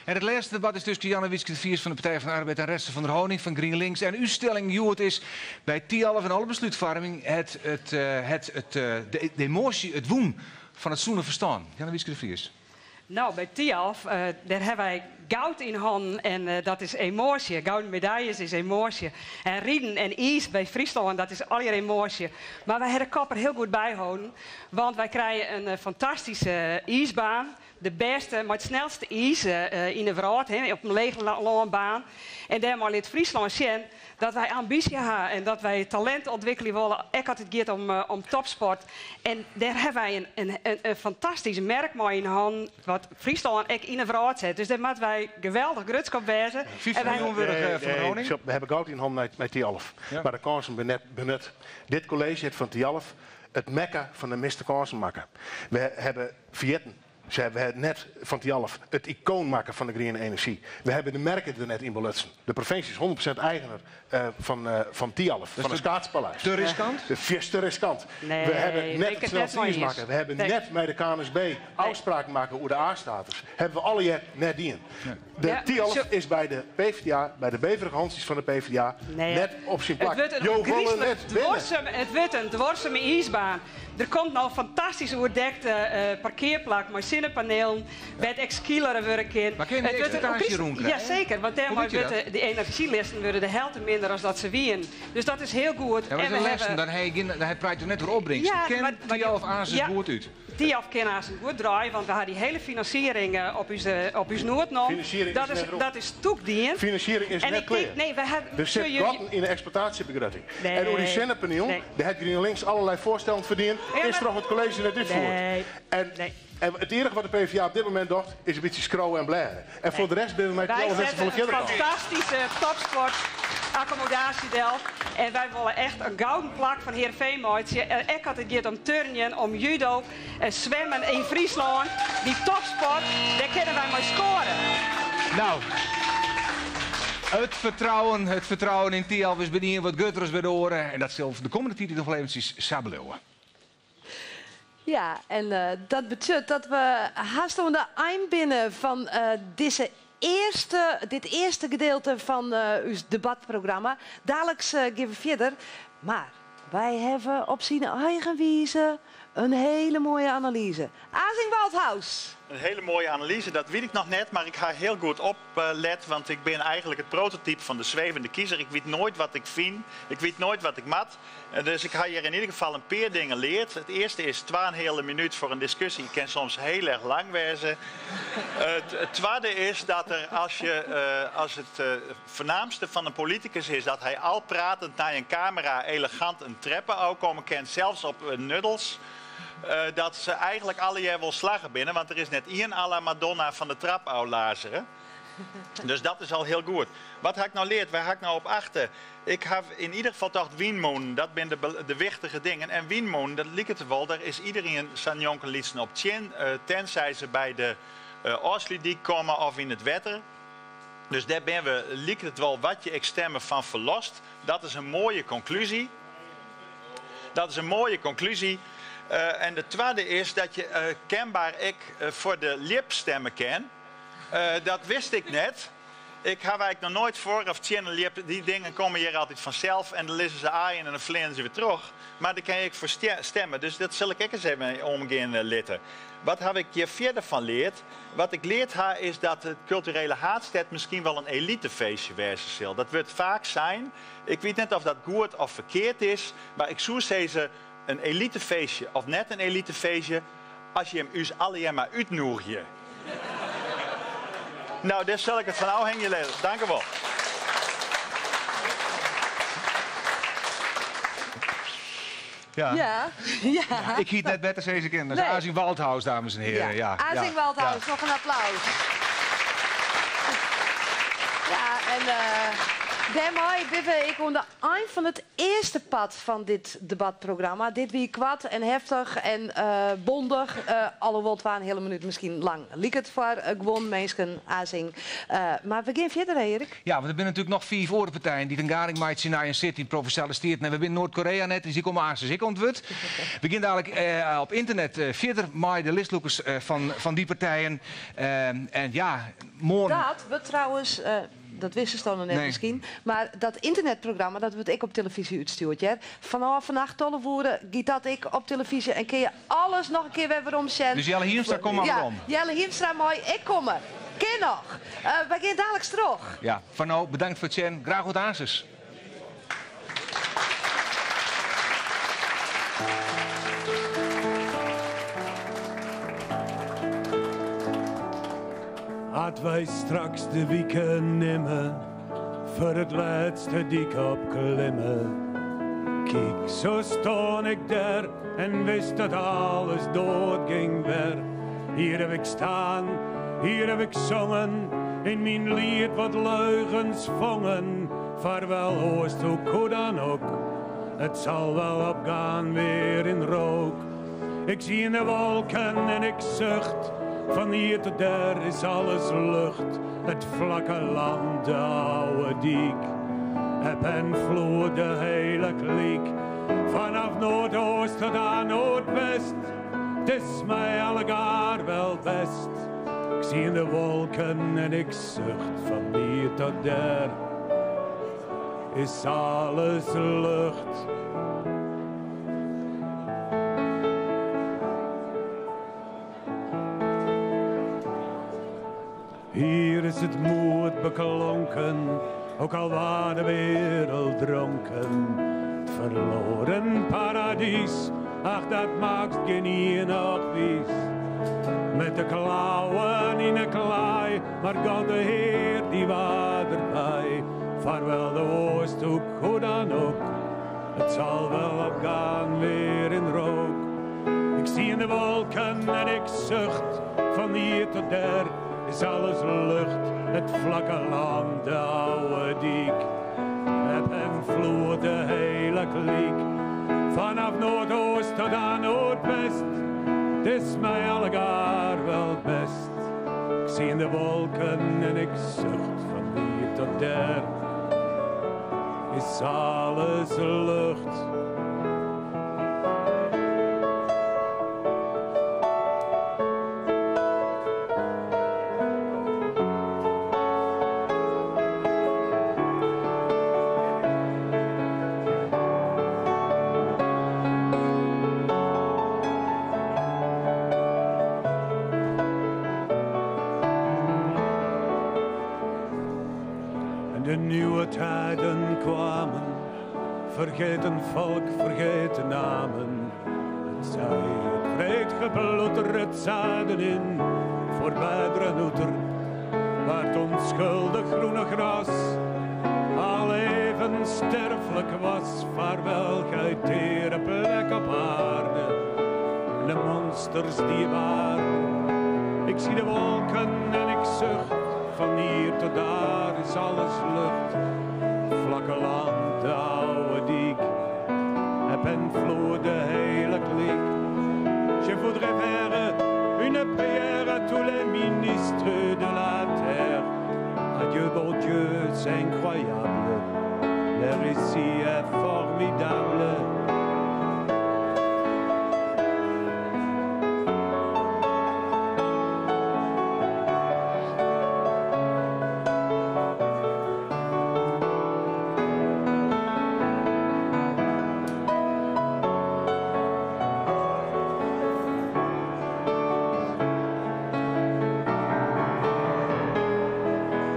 En it lêste debat is tusken Jannewietske de Vries fan de Partij van de Arbeid en Retze van der Honing fan GrienLinks. En ús stelling hjoed is by Thialf en alle beslútfoarming het, het, het, het, de, de emoasje it wûn fan it sûne ferstân. Jannewietske de Vries. No, by Thialf, dêr hawwe wy goud yn hannen en dat is emoasje. Gouden medaljes is emoasje. En riden en iis by Fryslân, dat is allegear emoasje. Mar wy hawwe de kop der hiel goed by holden, want wy krije in fantastyske iisbaan. De bêste, mei it snelste iis yn de wrâld, hè, op in leechlânbaan. En dêrmei lit Fryslân sjen dat wy ambysje ha en dat wy talint ûntwikkelje wolle, ek as it giet om topsport. En dêr hawwe wy in fantastysk merk mei yn hannen, wat Fryslân ek yn de wrâld set. Dus dêr moatte wy geweldich grutsk op wêze. 15 En wy miljoen wurdich, Nee, Van der nee, Honing. sjoch, we hawwe goud yn hannen mei Thialf. Mar de kânsen binne net benut. Dit kolleezje hat fan Thialf it mekka fan de miste kânsen makke. We hawwe ferjitten, se hawwe net fan Thialf it ikoon makke fan de griene enerzjy. We hawwe de merke der net yn belutsen. De provinsje is 100% eigener fan Thialf, Dus fan it Skaatspaleis. Te riskant? De fierste te riskant. Nee, We hawwe ben net ik it it net snelste mei iis iens. makke. We hawwe Nee. net mei de KNSB ôfspraken makke oer de A-status. Hawwe we allegear net dien. De Ja, Thialf zo- is by de PvdA, by de beverige hantsjes fan de PvdA, Nee. net op syn Het plak. wurdt in Jo wolle ôfgryslik net winne. duorsum, it wurdt in duorsume iisbaan. Der komt no fantastysk oerdekte parkearplak mei sinnepanielen, wêr't ek skeelere wurde kin. Mar kin je It de wurdt in eksploitaasje ôfgryslik rûn krije? Jaseker, want Hoe dêrmei weet je wurdt dat? de enerzjylisten wurde de helte minder as dat se wienen. Dus dat is hiel goed. Ja, maar En dat we is lessen, hawwe dan ha je gjin, dan praat je net oer opbringst. Ja, Kin maar Thialf aanst ja. goed út? Thialf kin aanst goed draaie, want we hawwe dy hiele finansiering op ús noed nommen. Finansiering Dat is net rûn. is tûk dien. Finansiering is En net ik tink, klear. nee, we hawwe, Der sit zullen jullie gatten yn de eksploitaasjebegrutting. Nee. En oer dy sinnepanielen, Nee. dêr hat GrienLinks allerlei foarstellen foar dien, Ja, is mar troch it kolleezje net útfierd. Nee. En it iennige wat de PvdA op dit momint docht, is in bytsje skrowe en blêre. En foar de rest binne we mei Wy Thialf net sette safolle in fierder kaam. fantastyske topsportakkommodaasje del. En wy wolle echt in gouden plak fan Heerenveen meitsje. En ek as it giet om turnjen, om judo en swimmen yn Fryslân. Dy topsport, dêr kinne wy mei skoare. Nou, it fertrouwen yn Thialf is by de ien wat grutter as by de oare. En dat sil de kommende tiid noch wol eventsjes sa bliuwe. Ja, en dat betsjut dat we hast oan de ein binne fan dizze earste, dit earste gedeelte fan ús debatprogramma. Daliks gean we fierder, mar wy hawwe op syn eigen wize in hiele moaie analyze. Asing Walthaus! In hiele moaie analyze, dat wit ik noch net, mar ik ha hiel goed oplet, want ik bin eigenlik it prototype fan de zwevende kiezer. Ik wit noait wat ik fyn, ik wit noait wat ik moat. Dus ik ha hjir yn ieder gefal in pear dingen leard. It earste is, twaenheale minút foar in diskusje kin soms hiel erch lang wêze. It twadde is dat der as je, as it foarnaamste fan in politikus is dat hy al pratend nei in kamera elegant in treppe ôfkomme kin, sels op nuddels, dat se eigenlik allegear wol slagge binne, want der is net ien à la Madonna fan de trap ôflazere. Dus dat is al hiel goed. Wat ha ik no leard? Wêr ha ik no op achte? Ik haw yn ieder gefal tocht, wynmûnen, dat binne de wichtige dingen. En wynmûnen, dat liket wol, dêr is iderien sa njonkenlytsen op tsjin, tenzij se by de Ofslútdyk komme of yn it wetter. Dus dêr binne we, liket it wol, wat je ek stemme, fan ferlost. Dat is in moaie konklúzje. Dat is in moaie konklúzje. En de twadde is dat je kenber ek foar de ljip stemme kin. Dat wist ik net. Ik haw eigentlik noch noait foar of tsjin in ljip. Dy dingen komme hjir altyd fansels en dan lizze se aaien en dan fleane se wer troch. Mar dêr kin je ek foar stemme, dus dat sil ik ek ris even omgean litte. Wat haw ik hjir fierder fan leard? Wat ik leard ha is dat it kulturele haadstêd miskien wol in elitefeestje wêze sil. Dat wurdt faak sein. Ik wit net of dat goed of ferkeard is, mar ik soe sizze in elitefeestje of net in elitefeestje, as jim ús allegear mar útnûgje. No, dêr sil ik it fan ôfhingje litte. Dankewol. Ja. Ja. Ja. Ik hie it net better sizze kinnen. Nee. Asing Walthaus, dames en heren. Ja. Ja. Asing Walthaus, noch in applaus. Ja, en dêrmei binne we ek oan de ein fan it earste part fan dit debatprogramma. Dit wie koart en heftich en bondich. Alhoewol't twaenheale minút miskien lang liket foar guon minsken, Asing. Mar we gean fierder, hè Erik? Ja, want der binne natuerlik noch fiif oare partijen dy't in gading meitsje nei in sit yn Provinsjale Steaten. En we binne Noard-Korea net, dus dy komme aanstens ek oan it wurd. We gean dalik op internet fierder mei de listlûkers fan dy partijen. En ja, moarn. Dat wurdt trouwens, dat wistest dan noch net miskien, mar dat ynternetprogramma dat wurdt ek op telefyzje útstjoerd, hear. Fanôf fannacht 12 oere giet dat ek op telefyzje en kinne je alles noch in kear wer werom sjen. Dus Jelle Hiemstra kom mar werom. Ja, Jelle Hiemstra mei ek komme. Kin noch. Wy gean daliks troch. Ja, foar no bedankt foar it sjen. Graach oant aansens. At wy straks de wike nimme, foar it lêst de dyk opklimme. Kyk, sa stean ik dêr en wist dat alles dood gyng wer. Hier heb ik staan, hier heb ik zongen, in myn liet wat leugens fongen. Vaarwel Oosthoek, hoe dan ook, het zal wel opgaan weer in rook. Ik zie in de wolken en ik zucht, van hier tot daar is alles lucht. Het vlakke land, de oude diek, eb en vloed de hele kliek. Vanaf Noordoost tot aan Noordwest, het is mij allegaar wel best. Ik zie in de wolken en ik zucht, van hier tot daar is alles lucht. Hier is het moed beklonken, ook al waar de wereld dronken. Het verloren paradies, ach dat maakt geen een nog wies. Met de klauwen in de klei, maar God de Heer die was erbij. Vaarwel de Oosthoek, hoe dan ook, het zal wel opgaan weer in rook. Ik zie in de wolken en ik zucht, van hier tot daar is alles lucht. Het vlakke land, de oude diek, eb en vloed de hele kliek. Vanaf Noordoost tot aan Noordwest, het is mij allegaar wel best. Ik zie in de wolken en ik zucht, van hier tot daar is alles lucht. De nieuwe tijden kwamen, vergeten volk, vergeten namen. Het zij het breed geplotter het zuiden in, voorbij Dranouter, waar het onschuldig groene gras al even sterfelijk was. Vaarwel, gij tere plek op aarde, en de monsters die je waren. Ik zie de wolken en ik zucht, van hier tot daar is alles lucht. Vlakke land, de oude diek, heb en vloer de hele kliek. Je voudrais faire une prière à tous les ministres de la terre. Adieu, bon Dieu, c'est incroyable. L'air ici est formidable.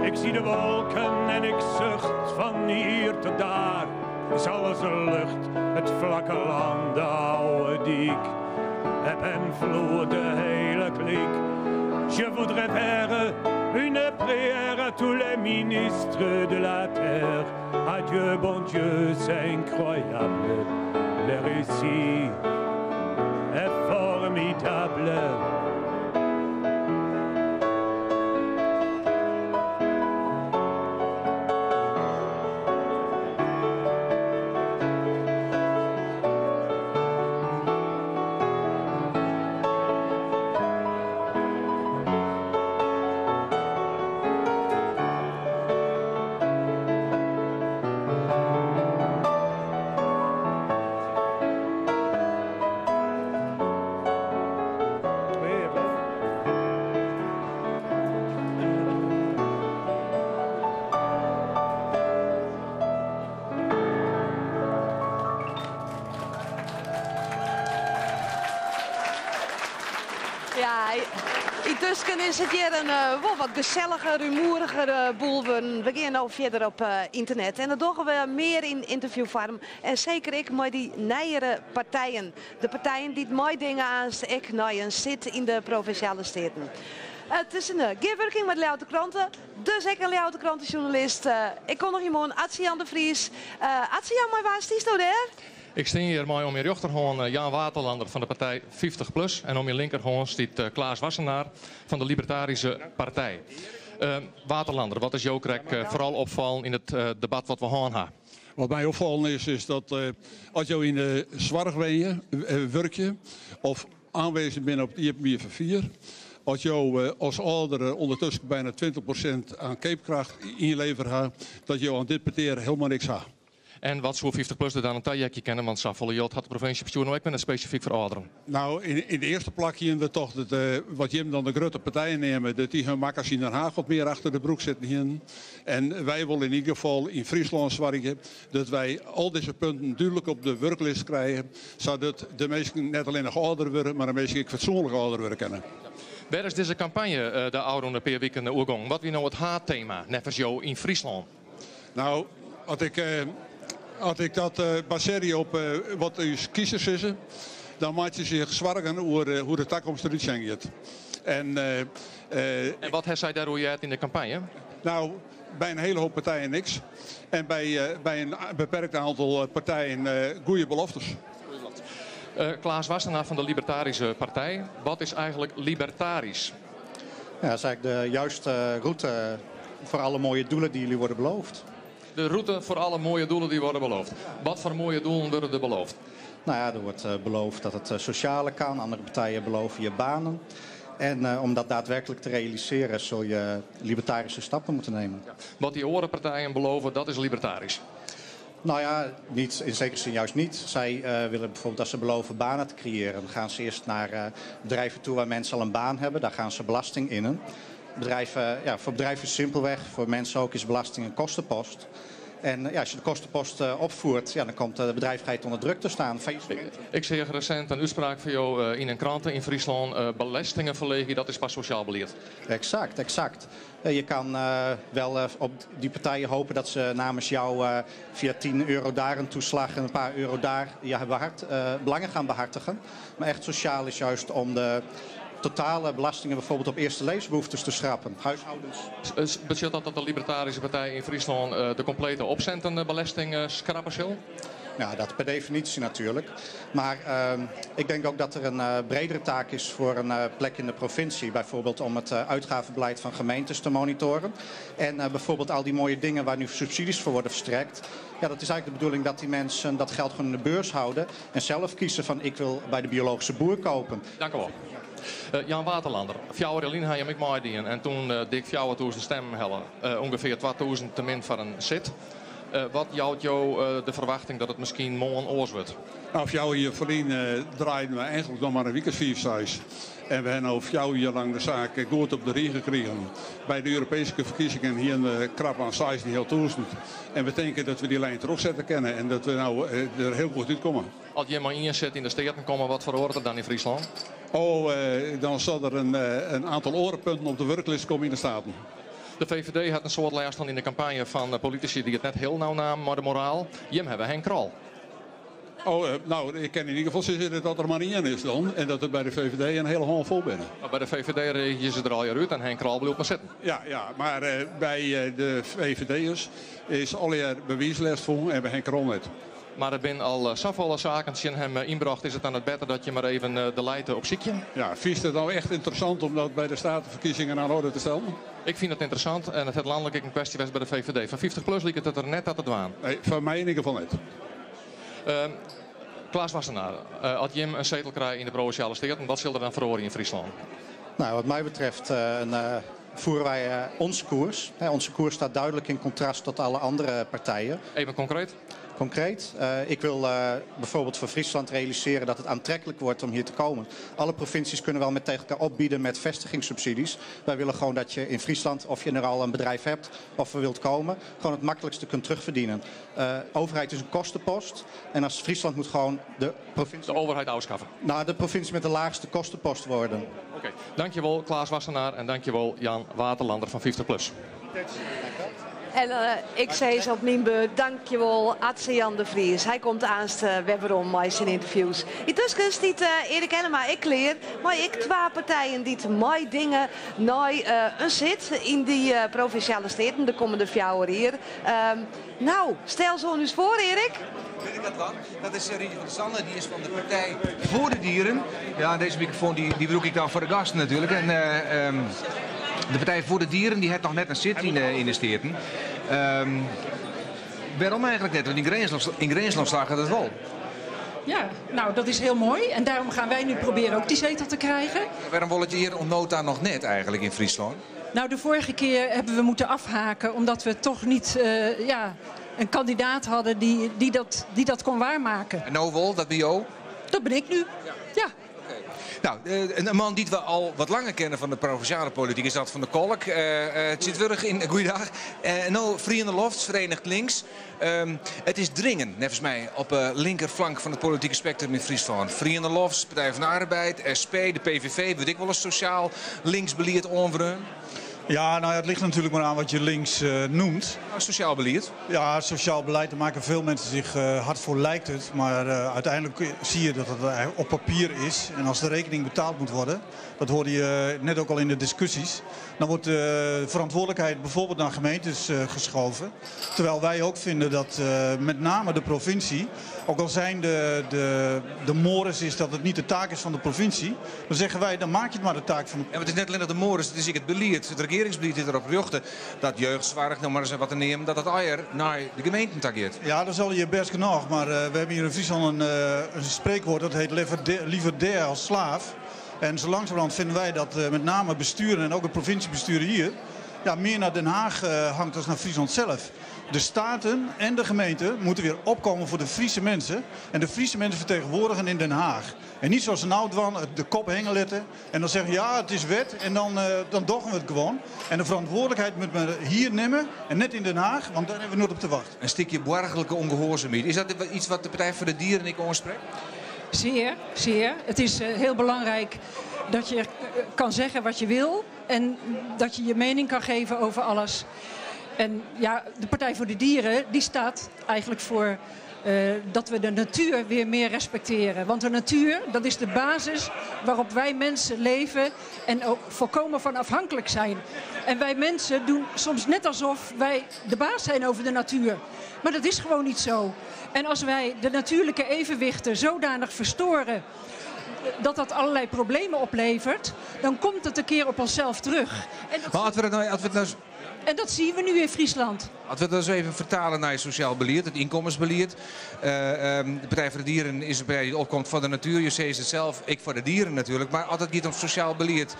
Ik zie de wolken en ik zucht van hier tot daar. Is alles lucht, het vlakke land, de oude diek. Heb en vloer de hele kliek. Je voudrais faire une prière à tous les ministres de la terre. Adieu, bon Dieu, c'est incroyable. L'air ici est formidable. Ja, yntusken is it hjir in eh, wol wat geselliger, rumoeriger eh, boel wurden. We gean no fierder op eh, ynternet en dat dogge we mear yn ynterviewfoarm. En seker ek mei dy nijere partijen. De partijen dy't meidinge aanst ek nei in sit yn de Provinsjale Steaten. It is in gearwurking mei de Ljouwerter Krante, dus ek in Ljouwerter Krante-sjoernalist. Ik kondigje him oan, Atze Jan de Vries. Atze Jan, mei wa stiesto dêr? Ik stean hjir mei oan myn rjochterhân Jan Waterlander fan de partij 50 Plus en oan myn linkerhân stiet Klaas Wassenaar fan de Libertarische Partij. Waterlander, wat is jo krekt foaral opfallen yn it debat wat we hân ha? Wat my opfallen is, is dat as jo yn de soarch wenje, wurkje of aanwezen binne op it iepenbier ferfier, as jo as âldere ûndertusken byna 20% oan keapkracht ynlevere ha, dat jo oan dit petear hielendal niks ha. En wat soe 50 plus der dan oan taheakje kinne, want safolle jild hat de provinsjebestjoer no ek wer net spesifyk foar âlderen. No, yn de earste plak hiene we tocht dat wat jim dan de grutte partijen neame, dat dy hun makkers yn Den Haag wat mear achter de broek sitten hienen. En wy wolle yn ieder gefal yn Fryslân soargje dat wy al dizze punten dúdlik op de wurklist krije, sadat de minsken net allinnich âlder wurde, mar de minsken ek fatsoenlik âlder wurde kinne. Wêr is dizze kampanje de ôfrûne pear wiken oer gongen? Wat wie no it haadtema neffens jo yn Fryslân? No, as ik, as ik dat basearje op wat ús kiezers sizze, dan meitsje se sich soargen oer hoe't de takomst derút sjen giet. En, En wat ha sy dêroer heard yn de kampanje? No, by in hiele hoop partijen niks. En by, by in beperkt aantal partijen goede beloftes. Klaas Wassenaar fan de Libertarische Partij. Wat is eigentlik libertarisch? Ja, dat is eigenlijk de juiste route voor alle mooie doelen die jullie worden beloofd. De route voor alle mooie doelen die worden beloofd. Wat voor mooie doelen worden er beloofd? Nou ja, er wordt beloofd dat het sociale kan. Andere partijen beloven je banen. En om dat daadwerkelijk te realiseren zul je libertarische stappen moeten nemen. Ja. Wat die oare partijen beloven, dat is libertarisch. Nou ja, niet, in zekere zin juist niet. Zij willen bijvoorbeeld als ze beloven banen te creëren, dan gaan ze eerst naar bedrijven toe waar mensen al een baan hebben. Daar gaan ze belasting innen. Bedrijven, ja, voor bedrijven is simpelweg, voor mensen ook is belasting een kostenpost. En ja, als je de kostenpost eh, opvoert, ja, dan komt de bedrijvigheid onder druk te staan. Ik, ik seach resint in útspraak fan jo eh, yn in krante yn Fryslân. Uh, belestingen ferleegje, dat is pas sosjaal belied. Exact, exact. Je kan wel op die partijen hopen dat ze namens jou via 10 euro daar een toeslag en een paar euro daar je behart, belangen gaan behartigen. Maar echt sociaal is juist om de totale belastingen bijvoorbeeld op eerste levensbehoeftes te schrappen. Huishoudens. Betsjut dat dat de Libertarische Partij yn Fryslân de komplete opsintenbelesting skrappe sil? Ja, dat per definitie natuurlijk. Maar uh, ik denk ook dat er een bredere taak is voor een plek in de provincie. Bijvoorbeeld om het uitgavenbeleid van gemeentes te monitoren. En bijvoorbeeld al die mooie dingen waar nu subsidies voor worden verstrekt. Ja, dat is eigenlijk de bedoeling dat die mensen dat geld gewoon in de beurs houden. En zelf kiezen van ik wil bij de biologische boer kopen. Dank u wel. Jan Waterlander, fjouwer jier lyn ha jim ek meidien en doe dik 4000 stimmen helle. Ungefear 2000 te min foar in sit. Wat jout jo de ferwachting dat it miskien moarn oars wurdt? Nou, 4 jier ferlyn draaiden we eigentlik noch mar in wike 5, 6. En we hawwe no 4 jier lang de saak goed op de rige krigen. By de Europeeske ferkiezingen hiene we krap oan 16.500. En we tinke dat we dy lijn trochsette kinne en dat we no der hiel goed útkomme. As jim mei ien sit yn de Steaten komme, wat feroaret der dan yn Fryslân? Oh, dan sil der in oantal oare punten op de wurklist komme yn de Steaten. De VVD hat in soad lêst hân yn de kampanje fan politisy dy't it net hiel nau namen mei de moraal. Jim hawwe Henk Krol. Oh, no, ik kin yn ieder gefal sizze dat der mar ien is dan. En dat der by de VVD in hiele hânfol binne. Mar by de VVD reagje se der allegear út en Henk Krol bliuwt mar sitten. Ja, mar by de VVD'ers is allegear bewiislêst fûn en by Henk Krol net. Mar der binne al safolle saken tsjin him ynbrocht. Is it dan net better dat je mar even de lijte opsykje? Ja, fynst it no echt ynteressant om dat by de Steateferkiezingen oan oarder te stellen? Ik fyn it ynteressant en it hat lanlik ek in kwestje west by de VVD. Foar 50 plus liket it der net ta te dwaan. Nee, foar my yn ieder gefal net. Klaas Wassenaar, as jim in setel krije yn de Provinsjale Steaten, wat sil der dan feroarje yn Fryslân? Nou, wat mij betreft voeren wij onze koers. Onze koers staat duidelijk in contrast tot alle andere partijen. Even konkreet? Concreet, ik wil bijvoorbeeld voor Friesland realiseren dat het aantrekkelijk wordt om hier te komen. Alle provincies kunnen wel met tegen elkaar opbieden met vestigingssubsidies. Wij willen gewoon dat je in Friesland, of je er al een bedrijf hebt of er wilt komen, gewoon het makkelijkste kunt terugverdienen. Overheid is een kostenpost en als Friesland moet gewoon de provincie... De overheid afschaffen? Nou, de provincie met de laagste kostenpost worden. Oké, okay. Dankjewel Klaas Wassenaar en dankjewel Jan Waterlander van 50 Plus. En ik sis op myn beurt, dankjewol Atze Jan de Vries. Hy komt aanst wer werom mei syn ynterviews. Yntusken stiet Eric Ennema ek klear. Mei ek twa partijen dy't meidinge nei in sit yn dy Provinsjale Steaten de kommende 4 jier. Nou, stel se oan ús foar, Erik. Wit ik dat dan? Dat is Rientje van der Zanden, die is van de Partij voor de Dieren. Ja, deze microfoon die brûk ik dan foar de gasten natuerlik. En de Partij voor de Dieren die hat noch net in sit yn de Steaten. Wêrom eigentlik net? Want yn Grinslân slagge it wol. Ja, nou dat is heel mooi. En daarom gaan wij nu proberen ook die zetel te krijgen. Wêrom wolle je hjir oant no ta noch net eigentlik yn Fryslân? Nou, de vorige keer hebben we moeten afhaken omdat we toch niet ja, een kandidaat hadden die dat kon waarmaken. En no wol, dat binne jo? Dat ben ik nu, ja. Nou, in man dy't we al wat langer kenne fan de provinsjale polityk is Ad van der Kolk. It sit wurch yn goeiedag. No, Feriene Lofts, Verenigd Links. It is dringen, neffens my, op de linkerflank fan it politike spektrum yn Fryslân. Feriene Lofts, Partij van de Arbeid, SP, de PVV, wurdt ek wol as sosjaal links belied oanwreaun. Ja, nou ja, het ligt natuurlijk maar aan wat je links noemt. Nou, sociaal beleid? Ja, sociaal beleid, daar maken veel mensen zich hard voor, lijkt het. Maar uiteindelijk zie je dat het op papier is. En als de rekening betaald moet worden, dat hoorde je net ook al in de discussies, dan wordt de verantwoordelijkheid bijvoorbeeld naar gemeentes geschoven. Terwijl wij ook vinden dat met name de provincie, ook al zijn de mores is dat het niet de taak is van de provincie, dan zeggen wij, dan maak je het maar de taak van de... Ja, maar het is net allinnich de mores, it is ek it belied. It regearingsbelied is derop rjochte dat jeugdsoarch, no mar ris wat te neamen, dat dat allegear nei de gemeenten ta giet. Ja, dat zal je best genoeg, maar we hebben hier in Friesland een spreekwoord dat heet liever der als slaaf. En zo langzamerhand vinden wij dat met name besturen en ook het provinciebestuur hier, ja, meer naar Den Haag hangt dan naar Friesland zelf. De staten en de gemeente moeten weer opkomen voor de Friese mensen. En de Friese mensen vertegenwoordigen in Den Haag. En niet zoals ze nou dwan, de kop hangen letten. En dan zeggen ja, het is wet. En dan, dan doggen we het gewoon. En de verantwoordelijkheid moet men hier nemen. En net in Den Haag, want daar hebben we nooit op te wachten. Een stukje burgerlijke ongehoorzaamheid. Is dat iets wat de Partij voor de Dieren ik aanspreekt? Zeer, zeer. Het is heel belangrijk dat je kan zeggen wat je wil. En dat je je mening kan geven over alles. En ja, de Partij voor de Dieren die staat eigenlijk voor dat we de natuur weer meer respecteren. Want de natuur, dat is de basis waarop wij mensen leven en ook volkomen van afhankelijk zijn. En wij mensen doen soms net alsof wij de baas zijn over de natuur. Maar dat is gewoon niet zo. En als wij de natuurlijke evenwichten zodanig verstoren dat dat allerlei problemen oplevert, dan komt het een keer op onszelf terug. En dat Maar als we het nou, als we het nou en dat zien we nu in Friesland. Als we dat eens even vertalen naar het sociaal beleid, het inkomensbeleid. De Partij voor de Dieren is een partij die opkomt van de natuur. Je zei het zelf, ik voor de dieren natuurlijk. Maar als het gaat om sociaal beleid,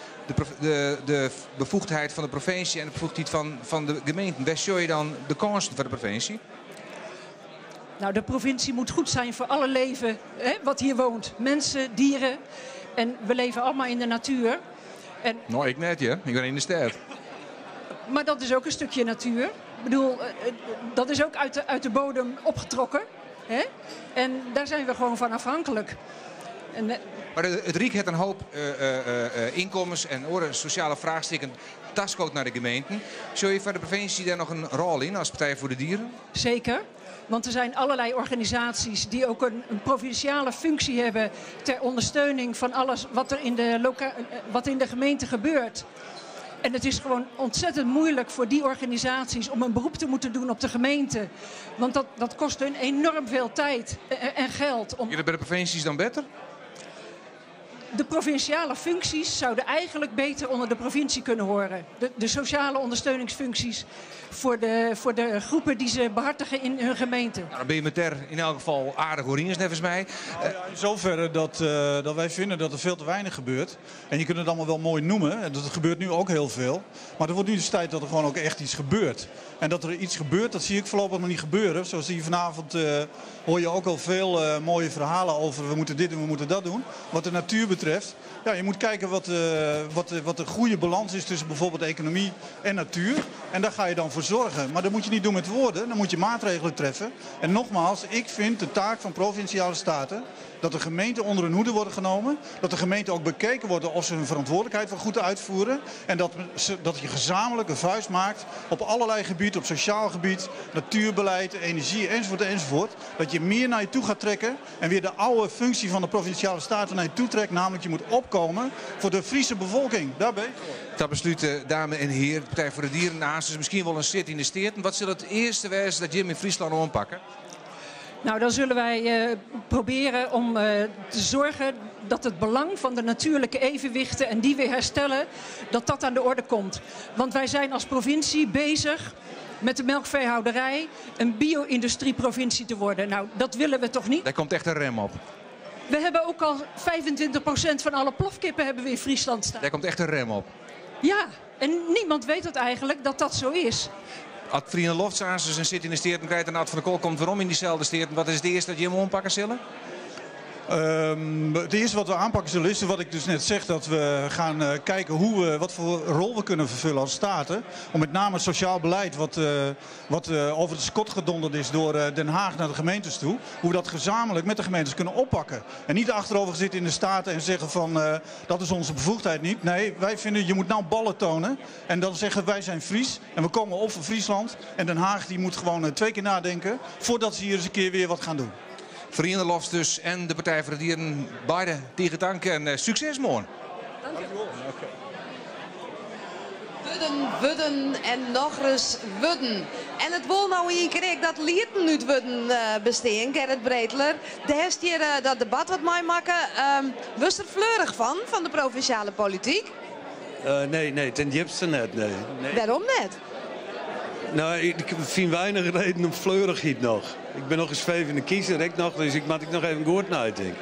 de bevoegdheid van de provincie en de bevoegdheid van de gemeenten. Waar zie je dan de kansen voor de provincie? De provincie moet goed zijn voor alle leven, hè, wat hier woont. Mensen, dieren. En we leven allemaal in de natuur. En Nou, ik net, ja. Ik ben in de stad. Maar dat is ook een stukje natuur. Ik bedoel, dat is ook uit de bodem opgetrokken. Hè? En daar zijn we gewoon van afhankelijk. En Maar het Rijk heeft een hoop inkomens en oren sociale vraagstukken taskoot naar de gemeenten. Zul je voor de provincie daar nog een rol in als Partij voor de Dieren? Zeker. Want er zijn allerlei organisaties die ook een provinciale functie hebben ter ondersteuning van alles wat er in de wat in de gemeente gebeurt. En het is gewoon ontzettend moeilijk voor die organisaties om een beroep te moeten doen op de gemeente. Want dat kost hun enorm veel tijd en geld. Om Jullie bij de provincies dan beter? De provinciale functies zouden eigenlijk beter onder de provincie kunnen horen. De sociale ondersteuningsfuncties voor de groepen die ze behartigen in hun gemeente. Dan ben je met ter in elk geval aardig orines, volgens mij. In zoverre dat wij vinden dat er veel te weinig gebeurt. En je kunt het allemaal wel mooi noemen. En dat gebeurt nu ook heel veel. Maar er wordt nu dus tijd dat er gewoon ook echt iets gebeurt. En dat er iets gebeurt, dat zie ik voorlopig nog niet gebeuren. Zoals hier vanavond hoor je ook al veel mooie verhalen over we moeten dit doen, we moeten dat doen. Wat de natuur betreft, je moet kijken wat de goede balans is tussen bijvoorbeeld economie en natuur. En daar ga je dan voor zorgen. Maar dat moet je niet doen met woorden, dan moet je maatregelen treffen. En nogmaals, ik vind de taak van provinciale staten dat de gemeenten onder hun hoede worden genomen. Dat de gemeenten ook bekeken worden of ze hun verantwoordelijkheid wel goed uitvoeren. En dat je gezamenlijk een vuist maakt op allerlei gebieden, op sociaal gebied, natuurbeleid, energie enzovoort enzovoort. Dat je meer naar je toe gaat trekken en weer de oude functie van de provinciale staten naar je toe trekt. Namelijk je moet opkomen voor de Friese bevolking. Daar ben je voor. Dat besluit, dames en heren, de Partij voor de Dieren naast is misschien wel een zit in de steden. Wat zal het eerste wezen dat Jim in Friesland aanpakken? Dan zullen wij proberen om te zorgen dat het belang van de natuurlijke evenwichten en die weer herstellen, dat dat aan de orde komt. Want wij zijn als provincie bezig met de melkveehouderij een bio-industrieprovincie te worden. Dat willen we toch niet? Daar komt echt een rem op. We hebben ook al 25% van alle plofkippen hebben we in Friesland staan. Daar komt echt een rem op. Ja, en niemand weet dat eigenlijk, dat dat zo is. Als Trine Lofts en zit in de steert en krijgt een Ad van de Kool komt waarom in diezelfde steert. Wat is het eerste dat je hem aanpakken zullen? Het eerste wat we aanpakken zullen is wat ik dus net zeg, dat we gaan kijken wat voor rol we kunnen vervullen als staten. Om met name het sociaal beleid wat over de skot gedonderd is door Den Haag naar de gemeentes toe, hoe we dat gezamenlijk met de gemeentes kunnen oppakken. En niet achterover zitten in de staten en zeggen van dat is onze bevoegdheid niet. Nee, wij vinden je moet nou ballen tonen en dan zeggen wij zijn Fries en we komen op voor Friesland. En Den Haag die moet gewoon 2 keer nadenken voordat ze hier eens een keer weer wat gaan doen. Vrienden Lofts dus en de Partij voor de Dieren, beide tegen dank en succes morgen. Dank u. Wudden, wudden en nog eens wudden. En het wil nou in keer dat lieten nu wudden bestaan, Gerrit Breteler. De heeft hier dat debat wat mij maken. Was er fleurig van, van de provinciale politiek? Nee, nee, ten diepste net, nee. Nee. Waarom net? Ik vind weinig reden om fleurigheid nog. Ik ben nog eens zwevende kiezer, ik nog, dus ik moet ik nog even goed nadenken.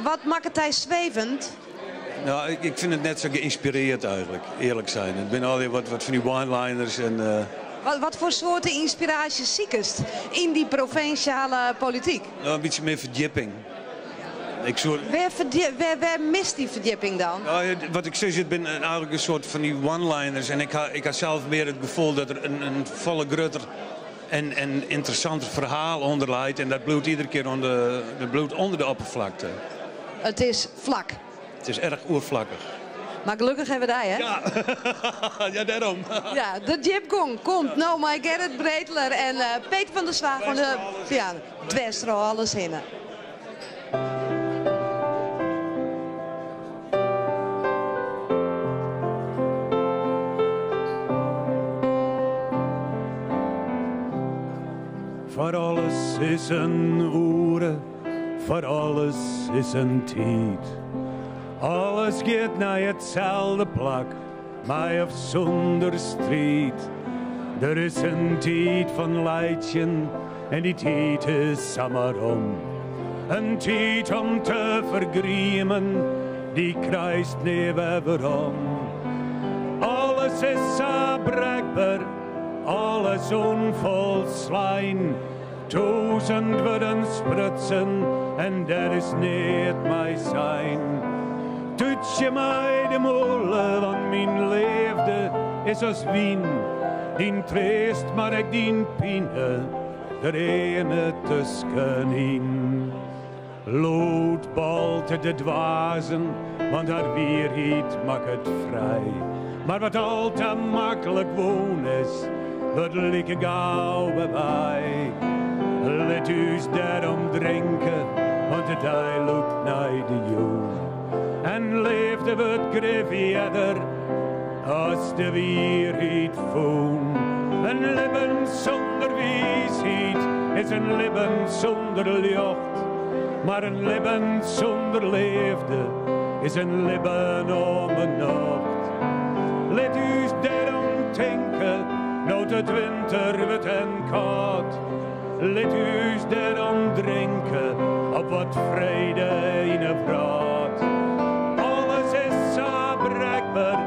Wat maakt het hij zwevend? Ik vind het net zo geïnspireerd eigenlijk, eerlijk zijn. Het zijn al die wat van die one-liners en Wat, wat foar soarte ynspiraasje sikest yn dy provinsjale polityk? No, in bytsje mear ferdjipping. Ik soe... Wêr, wêr, wêr mist dy ferdjipping dan? No, wat ik sis, it binne eigenlik in soart fan dy one-liners. En ik ha, ik ha sels mear it gefoel dat der in, in folle grutter en, en ynteressanter ferhaal ûnder leit. En dat bliuwt iedere kear oan de, dat bliuwt ûnder de opperflakte. It is flak. It is erch oerflakkich. Mar gelokkich hawwe we dy, hè? Ja, ja dêrom. Ja, de djipgong komt no mei Gerrit Breteler en Peter van der Zwaag oan de piano. Dwers troch alles hinne. Foar alles is in oere, foar alles is in tiid. Alles giet nei itselde plak, mei of sûnder striid. Der is in tiid fan laitsjen en dy tiid is samar om. In tiid om te fergriemen, dy krijst nea wer werom. Alles is sa brekber, alles ûnfolslein. Tûzen wurden sprutsen en der is neat mei sein. Tútsje mei de mûle, want myn leafde is as wyn. Dyn treast, mar ek dyn pine, der earne tuskenyn. Lûd balte de dwazen, want har wierheid makket frij. Mar wat al te maklik wûn is, wurdt like gau wer wei. Lit ús dêrom drinke, want de dei lûkt nei de jûn. En leafde wurdt grif earder as de wierheid fûn. In libben sûnder wiisheid is in libben sûnder ljocht. Mar in libben sûnder leafde is in libben om 'e nocht. Lit ús dêrom tinke, no't it winter wurdt en kâld. Lit ús dêrom drinke op wat frede yn 'e wrâld. Alles is sa brekber,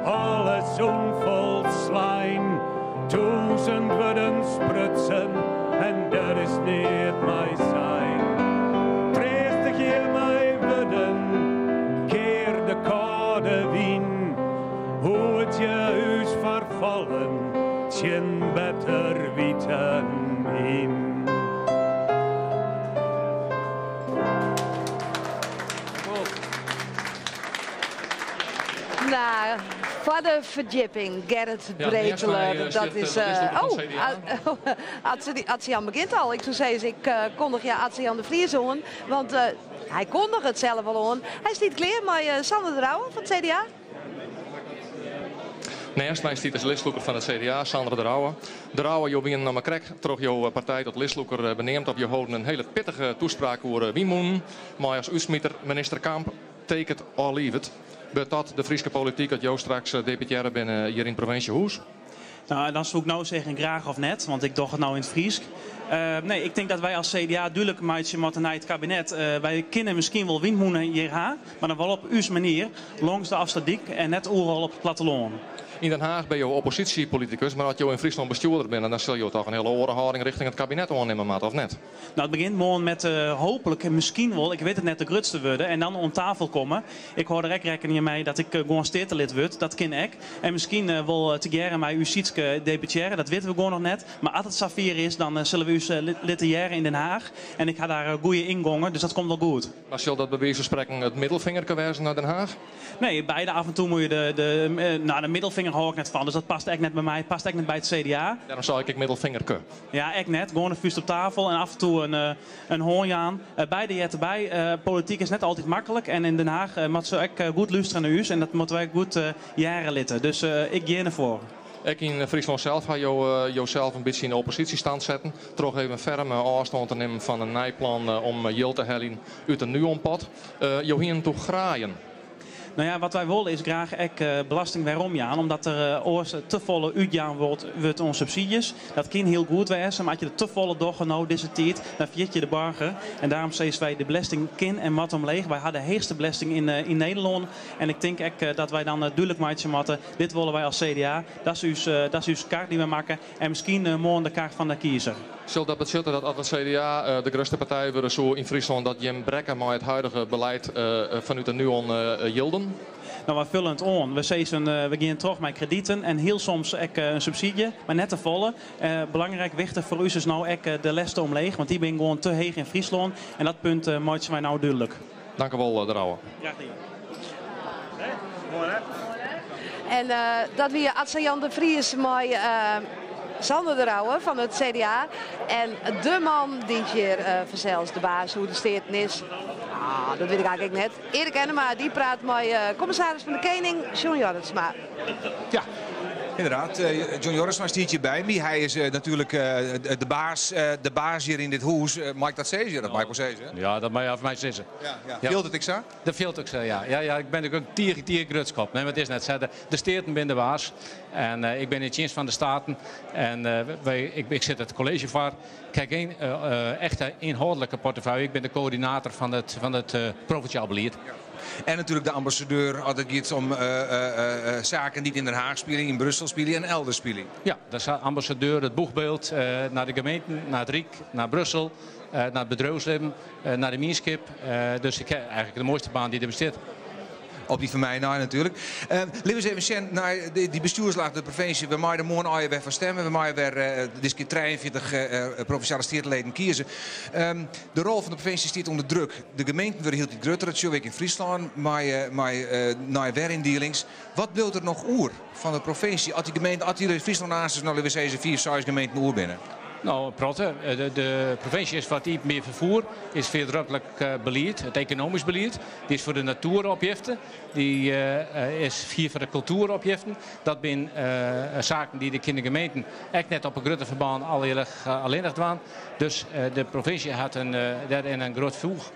alles ûnfolslein. Tûzen wurden sprutsen en der is neat mei sein. Treastigje mei wurden, kear de kâlde wyn. Hoedzje ús foar fallen tsjin better witen yn. No, foar de ferdjipping, Gerrit Breteler, dat is... Oh, Atze Jan begjint al. Ik soe sizze, ik kondigje Atze Jan de Vries oan, want hy kondiget it sels al oan. Hy stiet klear mei Sander de Rouwe fan it CDA. Neist my stiet as listlûker fan it CDA, Sander de Rouwe. De Rouwe, jo wienen noch mar krekt troch jo partij tot listlûker beneamd of jo holden in hiele pittige toespraak oer wynmûnen, mei as útsmiter minister Kamp, Take it or leave it. Wurdt dat de Fryske polityk as jo straks deputearre binne hjir yn it provinsjehûs? No, dan soe ik no sizze graach of net, want ik doch it no yn it Frysk. Nee, ik tink dat wy as CDA dúdlik meitsje moatte nei it kabinet, wy kinne miskien wol wynmûnen hjir ha, mar dan wol op ús manier, lâns de Ofslútdyk en net oeral op it plattelân. Yn Den Haach binne jo opposysjepolitikus, mar as jo yn Fryslân bestjoerder binne, dan sil jo toch in hiele oare hâlding rjochting it kabinet oannimme moatte, of net? No, it begjint moarn met hooplik, miskien wol, ik wit it net, de grutste wurde en dan oan tafel komme. Ik hâld der ek rekkening mei dat ik gewoan steatelid wurd, dat kin ek. En miskien wol tegearre mei ús Sietske deputearre, dat witte we gewoan noch net. Mar as it safier is, dan sille we ús litte hearre yn Den Haach. En ik ha daar goede yngongen, dus dat komt wol goed. Mar sil dat by wize fan sprekken it middelfingerke wêze nei Den Haach? Nee, beide. Af en toe moat je de, no, de middelfinger hâld ik net fan, dus dat past ek net by my, past ek net by it CDA. Dêrom sei ik ek middelfingerke. Ja, ek net. Gewoan de fúst op tafel en af en toe in hân jaan. Beide heart derby. Polityk is net altyd maklik en yn Den Haach moatte se ek goed lústerje nei ús en dat moatte wy goed hearre litte. Dus ik gean derfoar. Ek yn Fryslân sels ha jo josels in bytsje yn de opposysjestand setten troch even ferm ôfstân te nimmen fan in nij plan om jild te heljen út de Nuonpot. Jo hienen doe graaien. No ja, wat wy wolle is graach ek belasting weromjaan, omdat der oars tefolle útjaan wurdt oan subsydzjes. Dat kin hiel goed wêze, mar as je der tefolle dogge no dizze tiid, dan ferjit je de boarger. En dêrom sizze wy, de belesting kin en moat omleech. Wy ha de heechste belesting yn Nederlân en ik tink ek dat wy dan dúdlik meitsje moatte, dit wolle wy as CDA, dat is ús, dat is ús kar dy't wy makke en miskien moarn de kar fan de kiezer. Sil dat betsjutte dat as it CDA de grutste partij wurde soe yn Fryslân dat jim brekke mei it huidige beleid fanút de Nuon jilden? No, wy fulle it oan. We sizzen we gean troch mei krediten en hiel soms ek in subsydzje, mar net te folle. Belangryk, wichtich foar ús is no ek de lesten omleech, want dy binne gewoan te heech yn Fryslân en dat punt meitsje wy no dúdlik. Dank u wol, De Rouwe. Graach dien. En dat wie Atze Jan de Vries mei Sander de Rouwe fan it CDA. En de man dy't hjir fansels de baas oer de Steaten is, ah, dat wit ik eigentlik net. Eric Ennema dy praat mei kommissaris fan de Kening John Jorritsma. Ja, inderdaad. John Jorritsma stiet hjir by my. Hy is natuerlik de baas, de baas hjir yn dit hûs. Mei ik dat sizze? Ja, dat mei ik wol sizze. Ja, dat mei je fan my sizze. Ja, ja. Fielt it ek sa? Dat fielt ek sa, ja. Ja, ja, ik bin ek in tige, tige grutskop. Nee, mar it is net sa. De Steaten binne de baas. En ik bin yn tsjinst fan de Staten. En wy, ik, ik sit it kolleezje foar. Ik ha gjin echte ynhâldlike portefeuille. Ik bin de koördinator fan it provinsjaal belied. En natuerlik de ambassadeur as it giet om saken dy't yn Den Haag spylje, yn Brussel spylje en elders spylje. Ja, dat is ambassadeur, it boechbyld nei de gemeenten, nei it Ryk, nei Brussel, nei it bedriuwslibben, nei de mienskip. Dus ik ha eigentlik de moaiste baan dy't der bestiet. Op dy fan my nei natuerlik. Litte we ris even sjen nei dy bestjoerslaach, de provinsje. We meie der moarn allegear wer foar stemme. We meie wer diskear 43 provinsjale steateleden kieze. De rol fan de provinsje stiet ûnder druk. De gemeenten wurde hieltyd grutter. Dat sjogge we ek yn Fryslân mei mei nije weryndielings. Wat bliuwt der noch oer fan de provinsje as dy gemeenten, as dy Fryslân aanst no litte we sizze fiif, seis gemeenten oer binne? No, in protte. De provinsje is foar it iepenbier ferfier, is foar it romtlik belied, it ekonomysk belied. Dy is foar de natoeropjefte, dy is hjir foar de kultueropjeften. Dat binne saken dy't de kinne gemeenten ek net op in grutte ferbân allinnich dwaan. Dus de provinsje hat dêryn in grut foech.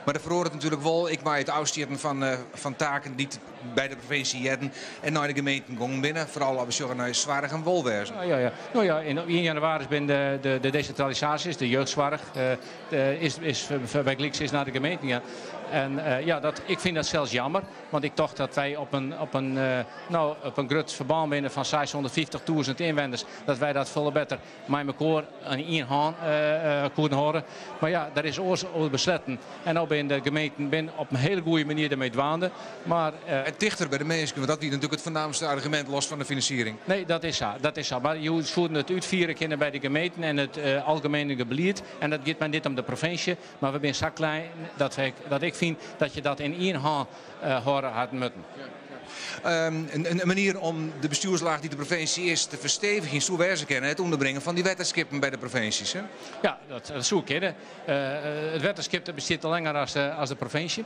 Mar der feroaret natuerlik wol ek mei it ôfstjitten fan taken dy't by de provinsje hearden en nei de gemeenten gongen binne. Foaral as we sjogge nei soarch en wolwêzen. Ja, ja. No ja, yn ien jannewaris binne de desintralisaasjes, de jeugdsoarch is bygelyks is nei de gemeenten gien. En ja, dat, ik fyn dat sels jammer, want ik tocht dat wy op in, op in, no, op in grut ferbân binne fan 650.000 ynwenners, dat wy dat folle better mei mekoar yn ien hân koenen hâlde. Mar ja, der is oars oer besletten. En no binne de gemeenten bin op in hiele goede manier dermei dwaande. Mar, En tichter by de minsken, want dat wie natuerlik it foarnaamste argumint, los fan de finansiering. Nee, dat is sa. Dat is sa. Mar jo soenen it útfiere kinne by de gemeenten en it algemene belied. En dat giet my net om de provinsje, mar we binne sa klein dat, dat ik fyn dat je dat yn ien hân hâlde hadden moatten. In manier om de bestjoerslaach dy't de provinsje is te ferstevigjen soe wêze kinne it ûnderbringen fan dy wetterskippen by de provinsjes. Hè? Ja, dat soe kinne. It wetterskip dat bestiet al langer as de provinsje.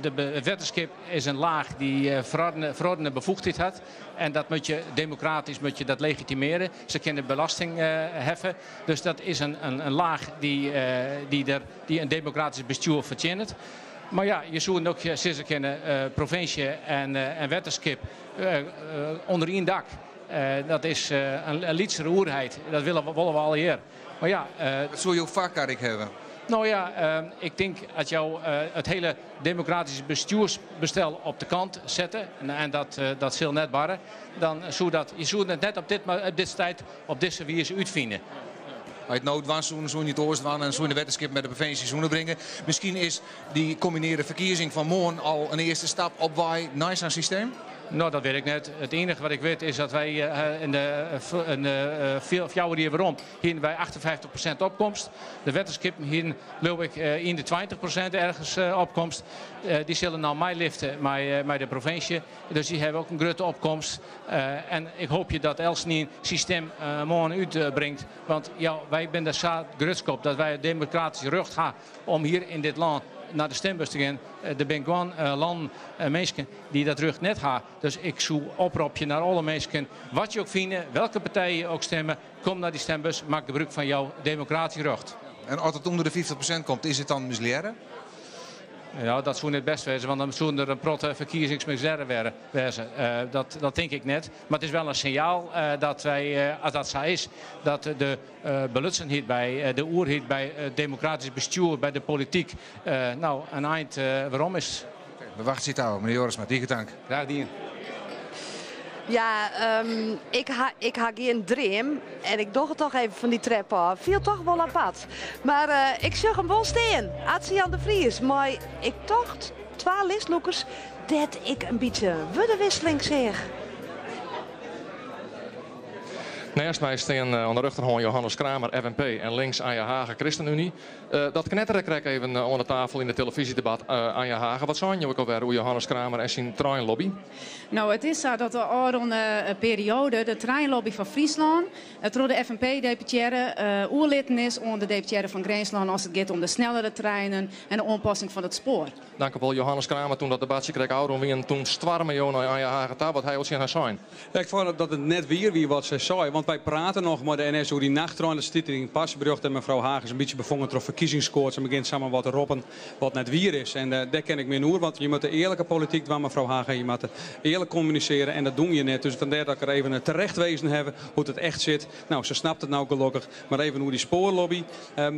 It wetterskip is in laach dy't ferordene befoegdheid hat. En dat moat je demokratysk moat je dat legitimearje. Se kinne belasting heffe. Dus dat is in laach dy't in demokratysk bestjoer fertsjinnet. Mar ja, je soenen ek sizze kinne, provinsje en wetterskip ûnder ien dak. Dat is in lytsere oerheid, dat wolle we allegear. Mar ja, Dat soe jo foarkar ek hawwe? No ja, ik tink as jo it hiele demokratyske bestjoersbestel op de kant sette, en dat sil net barre, dan soe dat, je soenen it net op dit stuit op dizze wize útfine. As je it no dwaan soenen, soenen je it oars dwaan en soenen de wetterskip by de provinsjes ûnderbringe. Miskien is dy kombinearre ferkiezing fan moarn al in earste stap op wei nei sa'n systeem? No, dat wit ik net. It iennige wat ik wit is dat wy in de 4 jier werom hienen wy 58% opkomst. De wetterskippen hienen, leau ik, yn de 20% ergens opkomst. Dy sille no meilifte mei de provinsje. Dus dy hawwe ek in grutte opkomst. En ik hoopje dat eltsenien syn stim moarn útbringt. Want ja, wy binne der sa grutsk op dat wy it demokratysk rjocht ha om hjir yn dit lân nei de stimbus te gean. Der binne guon lannen en minsken dy't dat rjocht net ha. Dus ik soe opropje nei alle minsken, wat je ek fine, welke partij je ek stimme, kom nei dy stimbus, mak gebrûk fan jo demokratysk rjocht. En as it ûnder de 50% komt, is it dan mislearre? Ja, dat soe net bêst wêze, want dan soene der in protte ferkiezings mislearre wêze. Dat, dat tink ik net. Mar it is wol in sinjaal dat wy, as dat sa is, dat de belutsenheid by de oerheid, by it demokratysk bestjoer, by de polityk, no, in ein werom is. We wachtsje it ôf. Menear Jorisma, tige tank. Graach dien. Ja, ik ha, ik ha gjin dream en ik doch it toch even fan dy trep ôf. Fielt toch wol apart. Mar uh, ik sjoch him wol stean, Atze Jan de Vries, mei, ik tocht, twa listlûkers dêr't ik in bytsje wurdewisseling seach. Neist my stean oan de rjochterhân Johannes Kramer, FNP, en links Anja Haga, ChristenUnie. Dat knettere krekt even oan de tafel yn it telefyzjedebat. Anja Haga, wat seinen jo ek alwer oer Johannes Kramer en syn treinlobby? No, it is sa dat de ôfrûne perioade de treinlobby fan Fryslân troch de FNP-deputearre oerlitten is oan de deputearre fan Grinslân as it giet om de snellere treinen en de oanpassing fan it spoar. Dank u wol, Johannes Kramer. Toen dat debatsje krekt ôfrûn wie, toen stoarme jo nei Anja Haga ta. Wat ha jo tsjin har sein? Ik fûn dat it net wier wie wat sy sei, want wy prate noch mei de NS oer dy nachttrein. Dat stiet yn it parseberjocht en mefrou Haga is in bytsje befongen troch ferkiezingskoarts en begjint samar wat te roppen wat net wier is. En dêr kin ik min oer, want je moatte earlike polityk dwaan, mefrou Haga. Je moatte earlik kommunisearje en dat doen je net. Dus fandêr dat ik har even terechtwezen haw hoe't it echt sit. No, se snapt it no gelokkich. Mar even oer dy spoarlobby.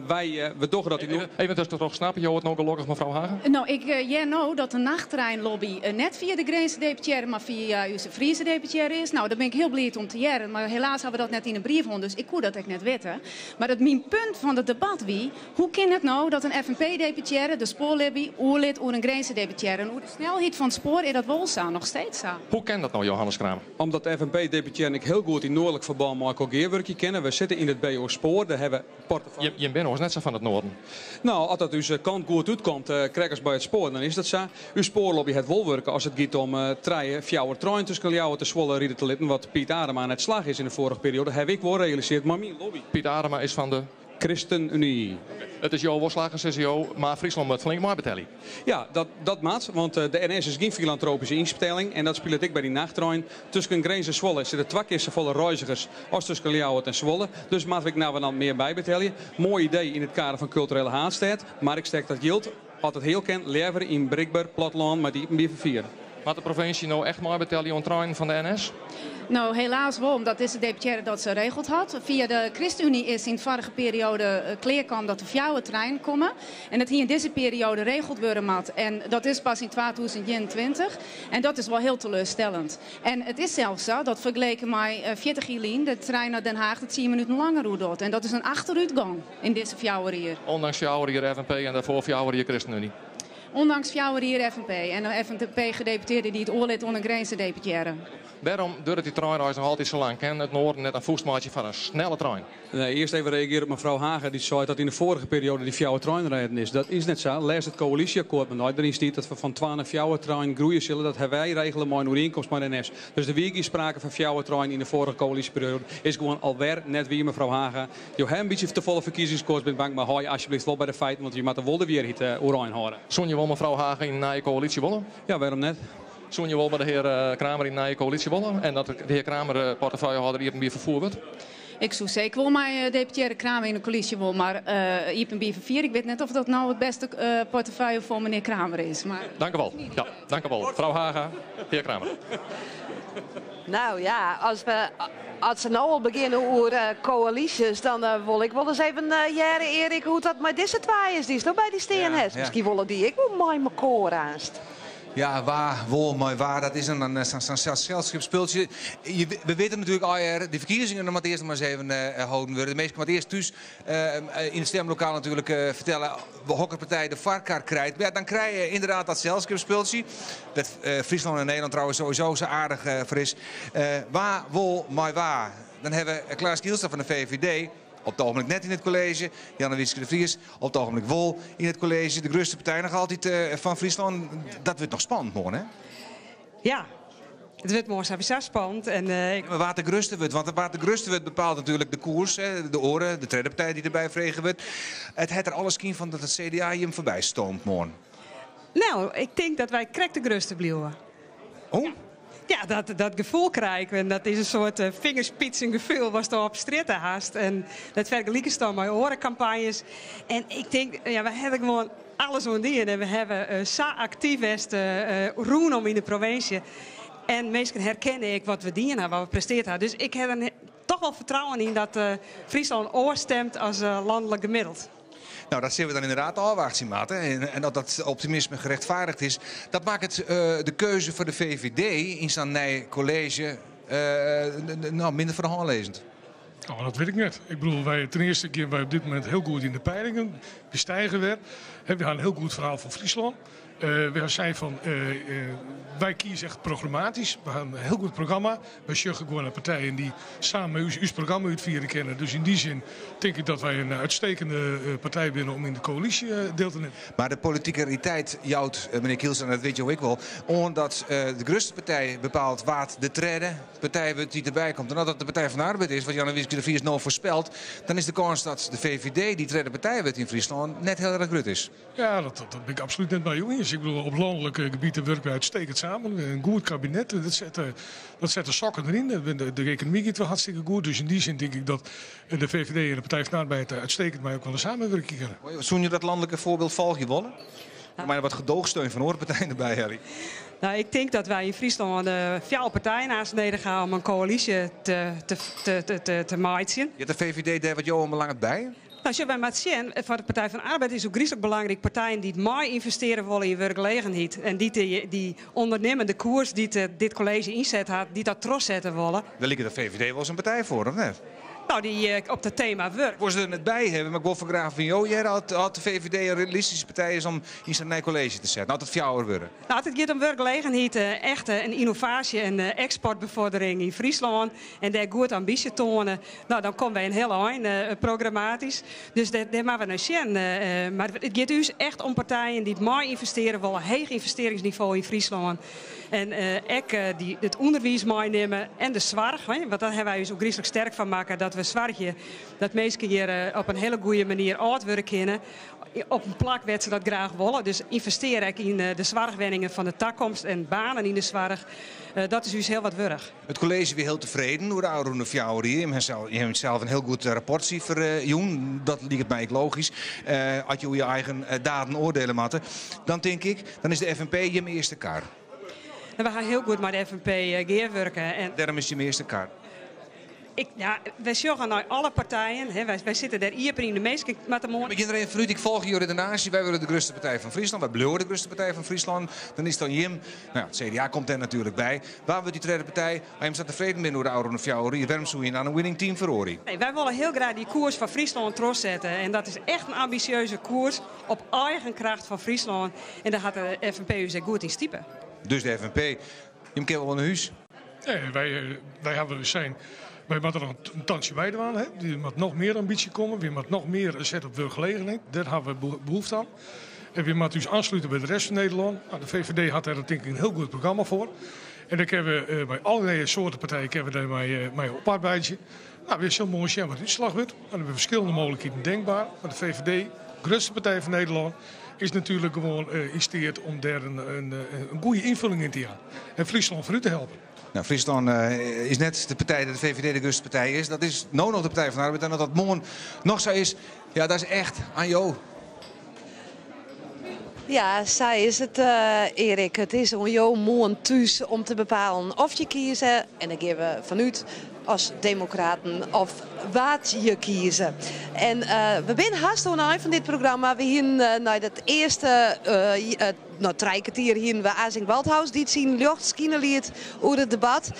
Wy, we dogge dat yn. Even tuskentroch, snappe jo it no gelokkich, mefrou Haga? No, ik hear no dat de nachtreinlobby net fia de Grinzer deputearre, mar fia ús Friese deputearre is. No, dêr bin ik hiel bliid om te hearren. Mar helaas hawwe we dat net yn 'e brief hân, dus ik koe dat ek net witte. Mar it myn punt fan it debat wie, hoe kin it no dat in FNP-deputearre de spoarlobby oerlit oer in Grinzer deputearre? En oer de snelheid fan it spoar is dat wol sa, noch steeds sa. Hoe kin dat no, Johannes Kramer? Omdat de FNP-deputearren ek hiel goed yn noardlik ferbân mei elkoar gearwurkje kinne. Wy sitte yn it BO Spoar, dêr hawwe portefeuille. Jim binne oars net sa fan it noarden. No, as dat ús kant goed útkomt, krekt as by it spoar, dan is dat sa. Us spoarlobby hat wol wurke as it giet om trije, fjouwer treinen tusken Ljouwert en Zwolle ride te litten, wat Piet Adema net slagge is yn de foarige perioade, haw ik wol realisearre mei myn lobby. Piet Adema is fan de. ChristenUnie. It is jo wol slagge, sizze jo, mar Fryslân moat flink meibetelje. Ja, dat, dat moat, want de NS is gjin filantropyske ynstelling en dat spilet ek by dy nachttrein. Tusken Grins en Zwolle sitte twa kear safolle reizgers as tusken Ljouwert en Zwolle, dus moatte we ek navenant mear bybetelje. Moai idee yn it kader fan kulturele haadstêd, mar ik stek dat jild, as it heal kin, leaver yn berikber plattelân mei it iepenbier ferfier. Moat de provinsje no echt meibetelje oan treinen fan de NS? No, helaas wol, omdat dizze deputearre dat sa regeld hat. Fia de ChristenUnie is yn de foarige perioade klearkaam dat der fjouwer treinen komme. En dat hie yn dizze perioade regeld wurde moat. En dat is pas yn 2021. En dat is wol hiel teleurstellend. En it is sels sa dat fergeleken mei 40 jier lyn de trein nei Den Haag der tsien minuten langer oer docht. En dat is in achterútgong yn dizze fjouwer jier. Ondanks fjouwer jier FNP en dêrfoar fjouwer jier ChristenUnie. Ondanks fjouwer jier FNP en in FNP-gedeputearde dy't it oerlit oan in Grinzer deputearre. Wêrom duorret dy treinreis noch altyd sa lang? Kin it Noarden net in fûst meitsje foar in snelle trein? Nee, earst even reagearje op mefrou Haga dy't seit dat yn de foarige perioade dy fjouwer treinen rêden is. Dat is net sa. Lês it koalysjeakkoart mar nei. Deryn stiet dat we fan twa nei fjouwer treinen groeie sille. Dat hawwe wy regele mei in oerienkomst mei de NS. Dus der wie gjin sprake fan fjouwer treinen yn de foarige koalysjeperioade. Is gewoan alwer net wier, mefrou Haga. Jo hawwe in bytsje tefolle ferkiezingskoarts bin bang, mar hâld je asjebleaft wol by de feiten, want je moatte wol de wierheid oerein hâlde. Soene jo wol mefrou Haga yn in nije koalysje wolle? Ja, wêrom net? Soene jo wol mei de hear Kramer yn in nije koalysje wolle en dat de hear Kramer portefeuillehâlder iepenbier ferfoer wurdt? Ik soe seker wol mei deputearre Kramer yn de koalysje wolle, mar iepenbier ferfier, ik wit net oft dat no it bêste portefeuille foar menear Kramer is. Mar... Dank u wol. Ja, dank u wol. Frou Haga, hear Kramer. Nou ja, as, we, as se no al begjinne oer koalysjes, dan wol ik wol ris even hearre, Erik, hoe't dat mei dizze twa is dy'tsto by dy stean hast. Miskien wolle dy ek wol mei mekoar aanst. Ja, wa wol mei wa, dat is dan sa'n selskipsspultsje. We witte natuerlik allegear, de ferkiezingen dan moat earst noch mar ris even holden wurde. De minsken moatte earst thús yn it stemlokaal natuerlik fertelle hokker partij de foarkar krijt. Mar ja, dan krije je ynderdaad dat selskipsspultsje. Dêr't Fryslân en Nederlân trouwens sowieso sa aardich foar is. Wa wol mei wa? Dan hawwe we Klaas Kielstra fan de VVD, op it ogenblik net yn it kolleezje. Jannewietske de Vries, op it ogenblik wol yn it kolleezje. De grutste partij noch altyd fan Fryslân. Dat wurdt noch spannend moarn, hè? Ja, it wurdt moarn sawiesa spannend. En, ik... Mar wa't de grutste wurdt, want wa't de grutste wurdt bepaalt natuerlik de koers. Hè, de oare, de tredde partij dy't derby frege wurdt. It hat der alle skyn fan dat it CDA jim foarby stoomt moarn. No, ik tink dat wy krekt de grutste bliuwe. Oh? Ja, dat, dat gefoel krij ik. En dat is in soart uh, fingerspitzengefoel watsto op strjitte hast. En dat fergelikest dan mei oare kampanjes. En ik tink, ja, wy hawwe gewoan alles oan dien en we hawwe sa aktyf west rûnom yn de provinsje. En minsken herkenne ek wat we dien hawwe, wat we presteard hawwe. Dus ik ha der toch wol fertrouwen yn dat Fryslân oars stemt as lanlik gemiddeld. Nou, dat sille we dan ynderdaad ôfwachtsje moatte. En dat dat optimisme gerechtvaardigd is, dat makket de keuze foar de VVD yn sa'n nij kolleezje nou, minder foar de hân lizzend. Nou, dat wit ik net. Ik bedoel, wy, ten earste gean wy op dit momint hiel goed yn de peilingen. We stige wer. We ha in hiel goed ferhaal foar Fryslân. Wy ha sein fan wy kieze echt programmatysk. We ha in hiel goed programma. Wy sjogge gewoan nei partijen dy't samen mei ús ús programma útfiere kinne. Dus yn dy sin tink ik dat wy in uitstekende partij binne om yn de koälysje deel te nimmen. Mar de politike realiteit jout, menear Kielstra, en dat wit jo ek wol, oan dat de grutste partij bepaalt wa't de tredde partij wurdt dy't derby komt. En as dat de Partij van de Arbeid is, wat Jannewietske de Vries no foarspelt, dan is de kâns dat de VVD dy tredde partij wurdt yn Fryslân net hiel erch grut is. Ja, dat dat bin ik absolút net mei jo iens. Ik bedoel, op lanlik gebiet wurkje wy uitstekend samen. In goed kabinet, dat set de sokken deryn. De ekonomy giet wol hartstikke goed. Dus yn dy sin tink ik dat de VVD en de Partij van de Arbeid uitstekend mei elkoar samenwurkje kinne. Soene jo dat lanlike foarbyld folgje wolle? Mei wat gedoogsteun fan oare partijen derby helje. Nou, ik tink dat wy yn Fryslân fjouwer partijen aanst nedich ha om in koälysje te meitsjen. Heart de VVD dêr wat jo oanbelanget by? Nou, sjoch, wy moatte sjen, foar de Partij van de Arbeid is it ôfgryslik belangryk partijen dy't mei ynvestearje wolle yn wurkgelegenheid en dy't dy ûndernimmende koers dy't dit kolleezje ynset hat, dy't dat trochsette wolle. Dêr liket de VVD wol sa'n partij foar, of net? Nou, dy op dat tema wurk. Ik wol se der net by hawwe, mar ik wol foar graach fan jo hearre oft de VVD in realistyske partij is om yn sa'n nij kolleezje te setten, as it fjouwer wurde. Nou, as it giet om wurkgelegenheid, echt in ynnovaasje en eksportbefoardering yn Fryslân en dêr goed ambysje toane, nou, dan komme wy in hiel ein programmatysk. Dus dêr moatte we nei sjen. Mar it giet ús echt om partijen dy't mei ynvestearje wolle, heech ynvestearringsnivo yn Fryslân en ek dy it ûnderwiis meinimme en de soarch, want dêr hawwe wy ús ôfgryslik sterk foar makke, dat we soargje dat minsken hjir op in hiele goede manier âld wurde kinne. Op in plak wêr't se dat graach wolle. Dus ynvestearje ek yn de soarchwenningen fan de takomst en banen yn de soarch. Dat is ús hiel wat wurdich. It kolleezje wie hiel tefreden oer de ôfrûne 4 jier. Jim hawwe sels in hiel goed rapportsifer jûn. Dat liket my ek logysk. As je oer je eigen daden oardiele moatte, dan tink ik, dan is de FNP jim earste kar. We ha hiel goed mei de FNP gearwurke. En Dêrom is jim earste kar. Ik, ja, wy sjogge nei alle partijen. Hè, wy sitte dêr iepen yn. De minsken moatte moarn. We gean der even fanút. Ik folgje jo redenaasje. Wy wurde de grutste partij fan Fryslân. Wy bliuwe de grutste partij fan Fryslân. Dan is dan jim. Nou ja, it CDA komt dêr natuerlik by. Wa wurdt dy tredde partij? As jim sa tefreden binne oer de ôfrûne 4 jier, wêrom soe je dan in winning team feroarje? Nee, wy wolle hiel graach dy koers foar Fryslân trochsette. En dat is echt in ambisjeuze koers op eigen kracht foar Fryslân. En dêr hat de FNP ús ek goed yn stipe. Dus de FNP, jim kinne wol nei hús. Nee, wy hawwe sein, wy moatte noch in tantsje bydwaan. Der moat noch mear ambysje komme, wy moatte noch mear sette op wurkgelegenheid. Dêr hawwe we behoefte oan. En wy moatte ús oanslute by de rest fan Nederlân. Nou, de VVD hat dêr tink ik in hiel goed programma foar. En dêr kinne we mei allerlei soarten partijen kinne we dêr mei oparbeidzje. Nou, we sille moarn sjen wat de útslach wurdt. Er binne ferskillende mooglikheden denkber. Mar de VVD, grutste partij fan Nederlân, is natuerlik gewoan yn steat om dêr in goede ynfulling yn te jaan. En Fryslân foarút te helpen. Nou, Fryslân is net de partij dat de VVD de grutste partij is. Dat is no noch de Partij van de Arbeid. En dat dat moarn noch sa is, ja, dat is echt oan jo. Ja, sa is it, Erik. It is oan jo moarn thús om te bepalen oft je kieze. En dêr gean we fanút as demokraten of wa't je kieze. En we binne hast oan de ein fan dit programma. We hienen nei dat earste, no trije kertier hienen we Asing Walthaus dy't syn ljocht skine liet oer it debat.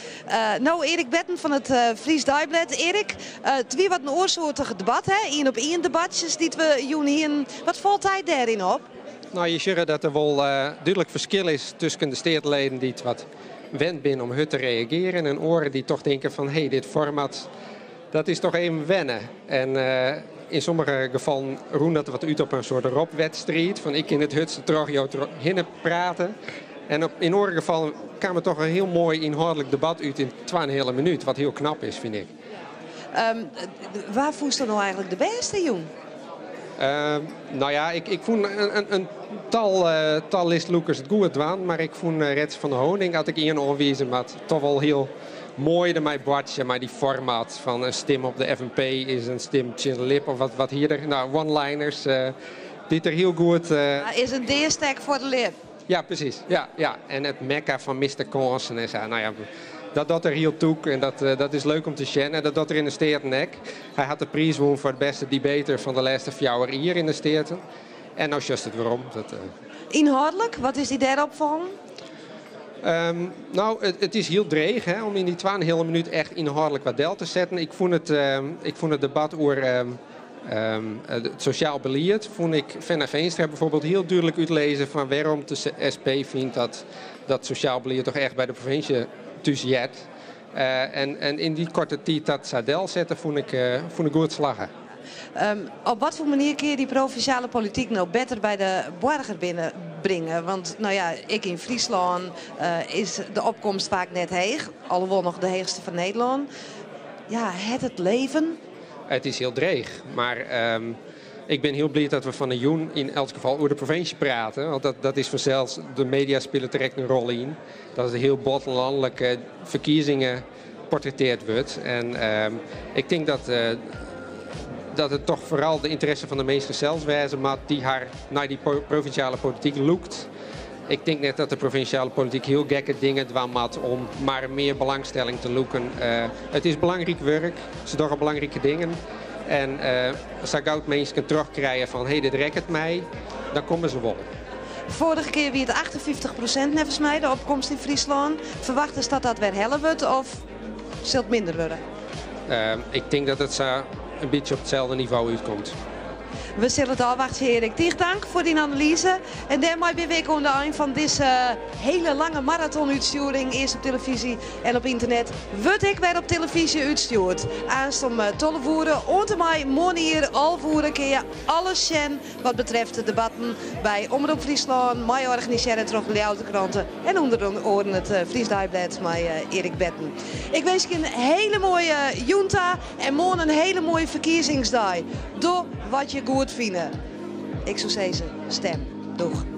No Erik Betten fan it Fries Deiblêd. Erik, it wie wat in oarsoartich debat, hè? Ien op ien debatsjes dy't we jûn hienen. Wat falt dy dêryn op? Nou, je sjogge dat der wol dúdlik ferskil is tusken de steateleden dy't wat wend binne om hurd te reagearjen en oaren dy't toch tinke fan hé, dit format dat is toch even wenne. En yn sommige gefallen rûn dat wat út op in soart ropwedstriid fan ik kin it hurdste troch jo hinne prate. En yn oare gefallen kaam it toch in hiel moai ynhâldlik debat út yn twa-en-in-heale minút, wat hiel knap is, fyn ik. Wa fûnst dan no eigentlik de bêste jûn? Nou ja, ik fûn in tal listlûkers it goed dwaan, mar ik fûn Retze van der Honing, as ik ien oanwize moat, toch wol hiel moai dermei boartsje, mei dy format fan in stim op de FNP is in stim tsjin de lip of wat hie er? Nou, one-liners. Dy't er hiel goed. Is in deastek foar de ljip. Ja, presys. Ja, ja. En it mekka fan miste kânsen en sa. No ja, dat docht er hiel tûk en dat, dat is leuk om te sjen. En dat docht er yn de Steaten ek. Hy hat de priis wûn foar it bêste debater fan de lêste fjouwer jier yn de Steaten. En no sjochst it werom. Dat, Ynhâldlik, wat is dy dêr opfallen? Um, no, it, it is hiel dreech hè, om yn dy twa en in heale minút echt ynhâldlik wat del te setten. Ik fûn it, ik fûn it debat oer it sosjaal belied, fûn ik Fenna Feenstra bijvoorbeeld hiel dúdlik útlizzen fan wêrom't de SP fynt dat dat sosjaal belied toch echt by de provinsje thús heart. En, en yn dy koarte tiid dat sa delsette, fûn ik, fûn ik goed slagge. Um, op wat foar manier kinne je dy provinsjale polityk no better by de boarger binnen bringe? Want no ja, ek yn Fryslân uh, is de opkomst faak net heech, alhoewol noch de heechste fan Nederlân. Ja, het it leven? It is hiel dreech, mar um, ik bin hiel bliid dat we fan 'e jûn yn elts gefal oer de provinsje prate. Want dat, dat is fansels, de media spilet der ek in rol yn. Dat it hiel bot lanlike ferkiezingen portretteard wurdt. En um, ik tink dat, uh, dat it toch foaral de ynteresse fan de minsken sels wêze moat dy't har nei dy provinsjale polityk lûkt. Ik tink net dat de provinsjale polityk hiel gekke dingen dwaan moat om mar mear belangstelling te lûken. Uh, it is belangryk wurk, se dogge belangrike dingen. En uh, sa gau't minsken trochkrije fan hé, dit rekket my, dan komme se wol. Foarige kear wie it 58% neffens my, de opkomst yn Fryslân. Ferwachtest dat dat wer helle wurdt of sil it minder wurde? Uh, ik tink dat it sa in bytsje op itselde nivo útkomt. We sille it ôfwachtsje, Erik. Tige tank foar dyn analyze. En dêrmei binne we ek oan de ein fan dizze hiele lange maratonútstjoering. Earst op telefyzje en op ynternet. Wurdt ek wer op telefyzje útstjoerd. Aanst om 12 oere oant en mei moarnier 11 oere kinne je alles sjen wat betreft de debatten by Omrop Fryslân, mei organisearre troch de Ljouwerter Krante en ûnder oaren it Fries Deiblêd mei Erik Betten. Ik winskje in hiele moaie jûn ta en moarn in hiele moaie ferkiezingsdei. Doch wat je goed fine. Ik soe sizze, stim. Doeg.